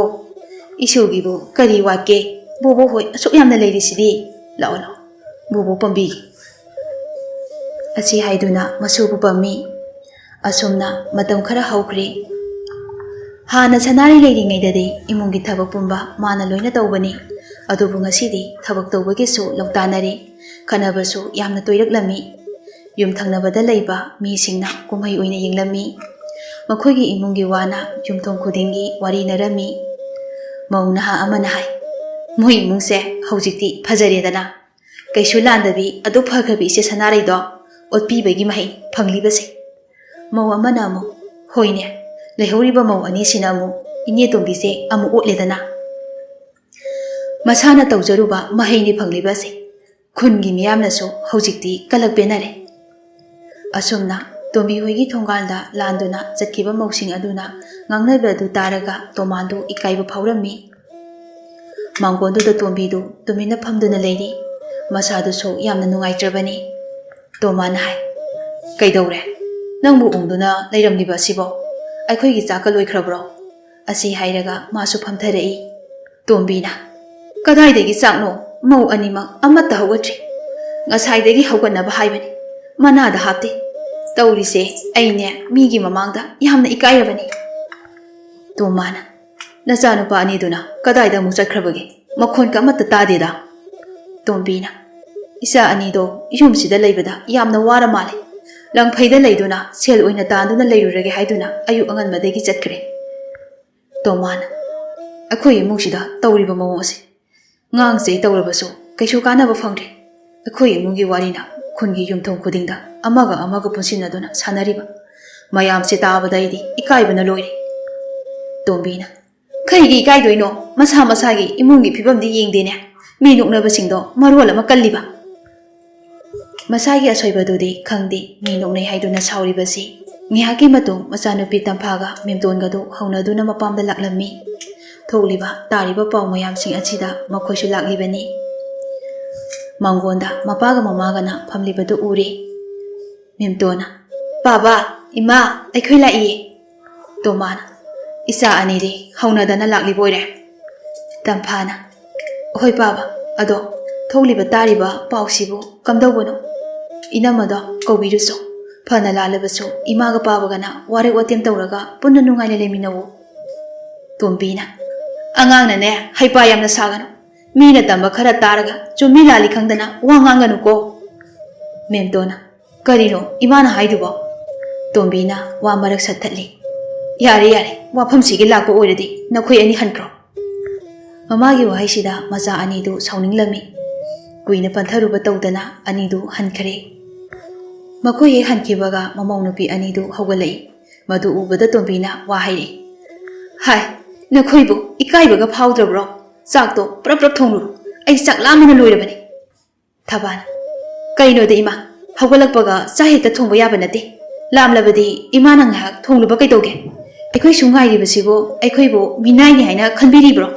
ꯏꯁꯨꯒꯤꯕꯨ ꯀꯔꯤ ꯋꯥꯠꯀꯦ? ꯕꯣꯕꯣꯛ ꯍꯣꯏ ꯑꯁꯨꯛ ꯌꯥꯝꯅ ꯂꯩꯔꯤꯁꯤꯗꯤ꯫ ꯂꯥꯛꯑꯣ, ꯂꯥꯛꯑꯣ, ꯕꯣꯕꯣꯛ ꯄꯝꯕꯤꯒꯦ꯫ ꯑꯁꯤ ꯍꯥꯏꯗꯨꯅ ꯃꯁꯨꯕꯨ ꯄꯝꯃꯤ꯫ ꯑꯁꯨꯝꯅ ꯃꯇꯝ ꯈꯔ ꯍꯧꯈ꯭ꯔꯦ꯫ ꯍꯥꯟꯅ ꯁꯅꯥꯔꯩ ꯂꯩꯔꯤꯉꯩꯗꯗꯤ ꯏꯃꯨꯡꯒꯤ ꯊꯕꯛ ꯄꯨꯝꯕ ꯃꯥꯅ ꯂꯣꯏꯅ ꯇꯧꯕꯅꯤ꯫ ꯑꯗꯨꯕꯨ ꯉꯁꯤꯗꯤ ꯊꯕꯛ ꯇꯧꯕꯒꯤꯁꯨ ꯂꯧꯇꯥꯟꯅꯔꯦ꯫ ꯈꯠꯅꯕꯁꯨ ꯌꯥꯝꯅ ꯇꯣꯏꯔꯛꯂꯝꯃꯤ꯫ ꯌꯨꯝꯊꯪꯅꯕꯗ ꯂꯩꯕ ꯃꯤꯁꯤꯡꯅ ꯀꯨꯝꯍꯩ ꯑꯣꯏꯅ ꯌꯦꯡꯂꯝꯃꯤ꯫ ꯃꯈꯣꯏꯒꯤ ꯏꯃꯨꯡꯒꯤ ꯋꯥꯅ ꯌꯨꯝꯊꯣꯡ ꯈꯨꯗꯤꯡꯒꯤ ꯋꯥꯔꯤꯅꯔꯝꯃꯤ꯫ ꯃꯧ ꯅꯍꯥ ꯑꯃꯅ ꯍꯥꯏ, "ꯃꯣꯏ ꯏꯃꯨꯡꯁꯦ ꯍꯧꯖꯤꯛꯇꯤ ꯐꯖꯔꯦꯗꯅ꯫ ꯀꯩꯁꯨ ꯂꯥꯟꯗꯕꯤ ꯑꯗꯨ ꯐꯈ꯭ꯔꯕꯤ ꯏꯆꯦ ꯁꯅꯥꯔꯩꯗꯣ ꯑꯣꯠꯄꯤꯕꯒꯤ ꯃꯍꯩ ꯐꯪꯂꯤꯕꯁꯦ꯫" ꯃꯧ ꯑꯃꯅ ꯑꯃꯨꯛ, "ꯍꯣꯏꯅꯦ, ꯂꯩꯍꯧꯔꯤꯕ ꯃꯧ ꯑꯅꯤꯁꯤꯅ ꯑꯃꯨꯛ ꯏꯅꯦ ꯇꯣꯝꯕꯤꯁꯦ ꯑꯃꯨꯛ ꯑꯣꯠꯂꯦꯗꯅ꯫ ꯃꯁꯥꯅ ꯇꯧꯖꯔꯨꯕ ꯃꯍꯩꯅꯤ ꯐꯪꯂꯤꯕꯁꯦ꯫ ꯈꯨꯟꯒꯤ ꯃꯤꯌꯥꯝꯅꯁꯨ ꯍꯧꯖꯤꯛꯇꯤ ꯀꯂꯛ ꯄꯦꯟꯅꯔꯦ꯫" ꯑꯁꯨꯝꯅ ꯇꯣꯝꯕꯤ ꯍꯣꯏꯒꯤ ꯊꯣꯡꯒꯥꯜꯗ ꯂꯥꯟꯗꯨꯅ ꯆꯠꯈꯤꯕ ꯃꯧꯁꯤꯡ ꯑꯗꯨꯅ ꯉꯥꯡꯅꯕ ꯑꯗꯨ ꯇꯥꯔꯒ ꯇꯣꯃꯥꯟꯗꯨ ꯏꯀꯥꯏꯕ ꯐꯥꯎꯔꯝꯃꯤ꯫ ꯃꯥꯡꯒꯣꯟꯗꯨꯗ ꯇꯣꯝꯕꯤꯗꯨ ꯇꯨꯃꯤꯟꯅ ꯐꯝꯗꯨꯅ ꯂꯩꯔꯤ꯫ ꯃꯁꯥꯗꯨꯁꯨ ꯌꯥꯝꯅ ꯅꯨꯡꯉꯥꯏꯇ꯭ꯔꯕꯅꯤ꯫ ꯇꯣꯃꯥꯅ ꯍꯥꯏ, "ꯀꯩꯗꯧꯔꯦ? ꯅꯪꯕꯨ ꯎꯪꯗꯨꯅ ꯂꯩꯔꯝꯂꯤꯕ ꯑꯁꯤꯕꯣ? ꯑꯩꯈꯣꯏꯒꯤ ꯆꯥꯛꯀ ꯂꯣꯏꯈ꯭ꯔꯕ꯭ꯔꯣ?" ꯑꯁꯤ ꯍꯥꯏꯔꯒ ꯃꯥꯁꯨ ꯐꯝꯊꯔꯛꯏ꯫ ꯇꯣꯝꯕꯤꯅ, "ꯀꯗꯥꯏꯗꯒꯤ ꯆꯥꯛꯅꯣ? ꯃꯧ ꯑꯅꯤꯃꯛ ꯑꯃꯠꯇ ꯍꯧꯒꯠꯇ꯭ꯔꯤ꯫ ꯉꯁꯥꯏꯗꯒꯤ ꯍꯧꯒꯠꯅꯕ ꯍꯥꯏꯕꯅꯤ, ꯃꯅꯥꯗ ꯍꯥꯞꯇꯦ꯫ ꯇꯧꯔꯤꯁꯦ ꯑꯩꯅꯦ ꯃꯤꯒꯤ ꯃꯃꯥꯡꯗ ꯌꯥꯝꯅ ꯏꯀꯥꯏꯔꯕꯅꯤ꯫" ꯇꯣꯃꯥꯅ, "ꯅꯆꯥꯅꯨꯄꯥ ꯑꯅꯤꯗꯨꯅ ꯀꯗꯥꯏꯗ ꯑꯃꯨꯛ ꯆꯠꯈ꯭ꯔꯕꯒꯦ? ꯃꯈꯣꯟꯒ ꯑꯃꯠꯇ ꯇꯥꯗꯦꯗ꯫" ꯇꯣꯝꯕꯤꯅ, "ꯏꯆꯥ ꯑꯅꯤꯗꯣ ꯌꯨꯝꯁꯤꯗ ꯂꯩꯕꯗ ꯌꯥꯝꯅ ꯋꯥꯔ ꯃꯥꯜꯂꯦ꯫ ꯂꯪꯐꯩꯗ ꯂꯩꯗꯨꯅ ꯁꯦꯜ ꯑꯣꯏꯅ ꯇꯥꯟꯗꯨꯅ ꯂꯩꯔꯨꯔꯒꯦ ꯍꯥꯏꯗꯨꯅ ꯑꯌꯨꯛ ꯑꯉꯟꯕꯗꯒꯤ ꯆꯠꯈ꯭ꯔꯦ꯫" ꯇꯣꯃꯥꯅ, "ꯑꯩꯈꯣꯏ ꯏꯃꯨꯡꯁꯤꯗ ꯇꯧꯔꯤꯕ ꯃꯑꯣꯡ ꯑꯁꯤ, ꯉꯥꯡ ꯆꯩ ꯇꯧꯔꯕꯁꯨ ꯀꯩꯁꯨ ꯀꯥꯟꯅꯕ ꯐꯪꯗ꯭ꯔꯦ꯫ ꯑꯩꯈꯣꯏ ꯏꯃꯨꯡꯒꯤ ꯋꯥꯔꯤꯅ ꯈꯨꯟꯒꯤ ꯌꯨꯝꯊꯣꯡ ꯈꯨꯗꯤꯡꯗ ꯑꯃꯒ ꯑꯃꯒ ꯄꯨꯟꯁꯤꯟꯅꯗꯨꯅ ꯁꯥꯟꯅꯔꯤꯕ꯫ ꯃꯌꯥꯝꯁꯦ ꯇꯥꯕꯗ ꯑꯩꯗꯤ ꯏꯀꯥꯏꯕꯅ ꯂꯣꯏꯔꯦ꯫" ꯇꯣꯝꯕꯤꯅ, "ꯀꯩꯒꯤ ꯏꯀꯥꯏꯗꯣꯏꯅꯣ? ꯃꯁꯥ ꯃꯁꯥꯒꯤ ꯏꯃꯨꯡꯒꯤ ꯐꯤꯕꯝꯗꯤ ꯌꯦꯡꯗꯦꯅꯦ꯫ ꯃꯤ ꯅꯣꯛꯅꯕꯁꯤꯡꯗꯣ ꯃꯔꯣꯜ ꯑꯃ ꯀꯜꯂꯤꯕ꯫" ꯃꯁꯥꯒꯤ ꯑꯁꯣꯏꯕꯗꯨꯗꯤ ꯈꯪꯗꯦ, ꯃꯤ ꯅꯣꯛꯅꯩ ꯍꯥꯏꯗꯨꯅ ꯁꯥꯎꯔꯤꯕꯁꯤ꯫ ꯉꯥꯏꯍꯥꯛꯀꯤ ꯃꯇꯨꯡ ꯃꯆꯥꯅꯨꯄꯤ ꯇꯝꯐꯥꯒ ꯃꯦꯝꯇꯣꯟꯒꯗꯨ ꯍꯧꯅꯗꯨꯅ ꯃꯄꯥꯝꯗ ꯂꯥꯛꯂꯝꯃꯤ꯫ ꯊꯣꯛꯂꯤꯕ ꯇꯥꯔꯤꯕ ꯄꯥꯎ ꯃꯌꯥꯝꯁꯤꯡ ꯑꯁꯤꯗ ꯃꯈꯣꯏꯁꯨ ꯂꯥꯛꯂꯤꯕꯅꯤ꯫ ꯃꯥꯡꯒꯣꯟꯗ ꯃꯄꯥꯒ ꯃꯃꯥꯒꯅ ꯐꯝꯂꯤꯕꯗꯨ ꯎꯔꯦ꯫ ꯃꯦꯝꯇꯣꯟꯅ, "ꯄꯥꯕ, ꯏꯃꯥ, ꯑꯩꯈꯣꯏ ꯂꯥꯛꯏꯌꯦ꯫" ꯇꯣꯃꯥꯅ, "ꯏꯆꯥ ꯑꯅꯤꯗꯤ ꯍꯧꯅꯗꯅ ꯂꯥꯛꯂꯤꯕ ꯑꯣꯏꯔꯦ꯫" ꯇꯝꯐꯥꯅ, "ꯍꯣꯏ ꯄꯥꯕ, ꯑꯗꯣ ꯊꯣꯛꯂꯤꯕ ꯇꯥꯔꯤꯕ ꯄꯥꯎꯁꯤꯕꯨ ꯀꯝꯗꯧꯕꯅꯣ? ꯏꯅꯝꯃꯗꯣ ꯀꯧꯕꯤꯔꯨꯆꯣ꯫ ꯐꯅ ꯂꯥꯜꯂꯕꯁꯨ ꯏꯃꯥꯒ ꯄꯥꯕꯒꯅ ꯋꯥꯔꯦꯞ ꯋꯥꯇꯦꯝ ꯇꯧꯔꯒ ꯄꯨꯟꯅ ꯅꯨꯡꯉꯥꯏꯅ ꯂꯩꯃꯤꯟꯅꯧ꯫" ꯇꯣꯝꯕꯤꯅ, "ꯑꯉꯥꯡꯅꯅꯦ ꯍꯩꯄꯥ ꯌꯥꯝꯅ ꯁꯥꯒꯅꯨ꯫ ꯃꯤꯅ ꯇꯝꯕ ꯈꯔ ꯇꯥꯔꯒ ꯆꯨꯝꯃꯤ ꯂꯥꯜꯂꯤ ꯈꯪꯗꯅ ꯋꯥ ꯉꯥꯡꯒꯅꯨꯀꯣ꯫" ꯃꯦꯝꯇꯣꯟꯅ, "ꯀꯔꯤꯅꯣ ꯏꯃꯥꯅ ꯍꯥꯏꯗꯨꯕꯣ?" ꯇꯣꯝꯕꯤꯅ ꯋꯥ ꯃꯔꯛ ꯁꯠꯊꯠꯂꯤ꯫ "ꯌꯥꯔꯦ, ꯌꯥꯔꯦ, ꯋꯥꯐꯝꯁꯤꯒꯤ ꯂꯥꯛꯄ ꯑꯣꯏꯔꯗꯤ ꯅꯈꯣꯏ ꯑꯅꯤ ꯍꯟꯈ꯭ꯔꯣ꯫" ꯃꯃꯥꯒꯤ ꯋꯥꯍꯩꯁꯤꯗ ꯃꯆꯥ ꯑꯅꯤꯗꯨ ꯁꯥꯎꯅꯤꯡꯂꯝꯃꯤ꯫ ꯀꯨꯏꯅ ꯄꯟꯊꯔꯨꯕ ꯇꯧꯗꯅ ꯑꯅꯤꯗꯨ ꯍꯟꯈ꯭ꯔꯦ꯫ ꯃꯈꯣꯏ ꯍꯦꯛ ꯍꯟꯈꯤꯕꯒ ꯃꯃꯧ ꯅꯨꯄꯤ ꯑꯅꯤꯗꯨ ꯍꯧꯒꯠꯂꯛꯏ꯫ ꯃꯗꯨ ꯎꯕꯗ ꯇꯣꯝꯕꯤꯅ ꯋꯥ ꯍꯥꯏꯔꯛꯏ꯫ "ꯍꯥꯏ, ꯅꯈꯣꯏꯕꯨ ꯏꯀꯥꯏꯕꯒ ꯐꯥꯎꯗ꯭ꯔꯕ꯭ꯔꯣ? ꯆꯥꯛꯇꯣ ꯄ꯭ꯔꯞ ꯄ꯭ꯔꯞ ꯊꯣꯡꯂꯨꯔꯣ꯫ ꯑꯩ ꯆꯥꯛ ꯂꯥꯝꯕꯅ ꯂꯣꯏꯔꯕꯅꯤ꯫" ꯊꯕꯥꯅ, "ꯀꯩꯅꯣꯗ ꯏꯃꯥ, ꯍꯧꯒꯠꯂꯛꯄꯒ ꯆꯥꯛ ꯍꯦꯛꯇ ꯊꯣꯡꯕ ꯌꯥꯕ ꯅꯠꯇꯦ꯫ ꯂꯥꯝꯂꯕꯗꯤ ꯏꯃꯥꯅ ꯉꯥꯏꯍꯥꯛ ꯊꯣꯡꯂꯨꯕ ꯀꯩꯗꯧꯒꯦ? ꯑꯩꯈꯣꯏ ꯁꯨꯝ ꯉꯥꯏꯔꯤꯕꯁꯤꯕꯨ ꯑꯩꯈꯣꯏꯕꯨ ꯃꯤꯅꯥꯏꯅꯤ ꯍꯥꯏꯅ ꯈꯟꯕꯤꯔꯤꯕ꯭ꯔꯣ?"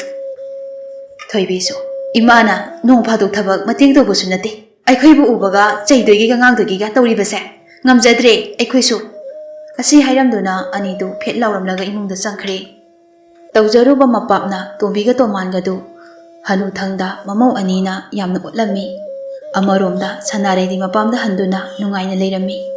ꯊꯣꯏꯕꯤꯁꯨ, "ꯏꯃꯥꯅ ꯅꯣꯡ ꯐꯥꯗꯣꯛ ꯊꯕꯛ ꯃꯇꯦꯡ ꯇꯧꯕꯁꯨ ꯅꯠꯇꯦ꯫ ꯑꯩꯈꯣꯏꯕꯨ ꯎꯕꯒ ꯆꯩꯗꯣꯏꯒꯤꯒ ꯉꯥꯡꯗꯣꯏꯒꯤꯒ ꯇꯧꯔꯤꯕꯁꯦ ꯉꯝꯖꯗ꯭ꯔꯦ ꯑꯩꯈꯣꯏꯁꯨ꯫" ꯑꯁꯤ ꯍꯥꯏꯔꯝꯗꯨꯅ ꯑꯅꯤꯗꯨ ꯐꯦꯠ ꯂꯥꯎꯔꯝꯂꯒ ꯏꯃꯨꯡꯗ ꯆꯪꯈ꯭ꯔꯦ꯫ ꯇꯧꯖꯔꯨꯕ ꯃꯄꯥꯞꯅ ꯇꯣꯝꯕꯤꯒ ꯇꯣꯃꯥꯟꯒꯗꯨ ꯍꯅꯨꯊꯪꯗ ꯃꯃꯧ ꯑꯅꯤꯅ ꯌꯥꯝꯅ ꯑꯣꯠꯂꯝꯃꯤ꯫ ꯑꯃꯔꯣꯝꯗ ꯁꯅꯥꯔꯩꯗꯤ ꯃꯄꯥꯝꯗ ꯍꯟꯗꯨꯅ ꯅꯨꯡꯉꯥꯏꯅ ꯂꯩꯔꯝꯃꯤ꯫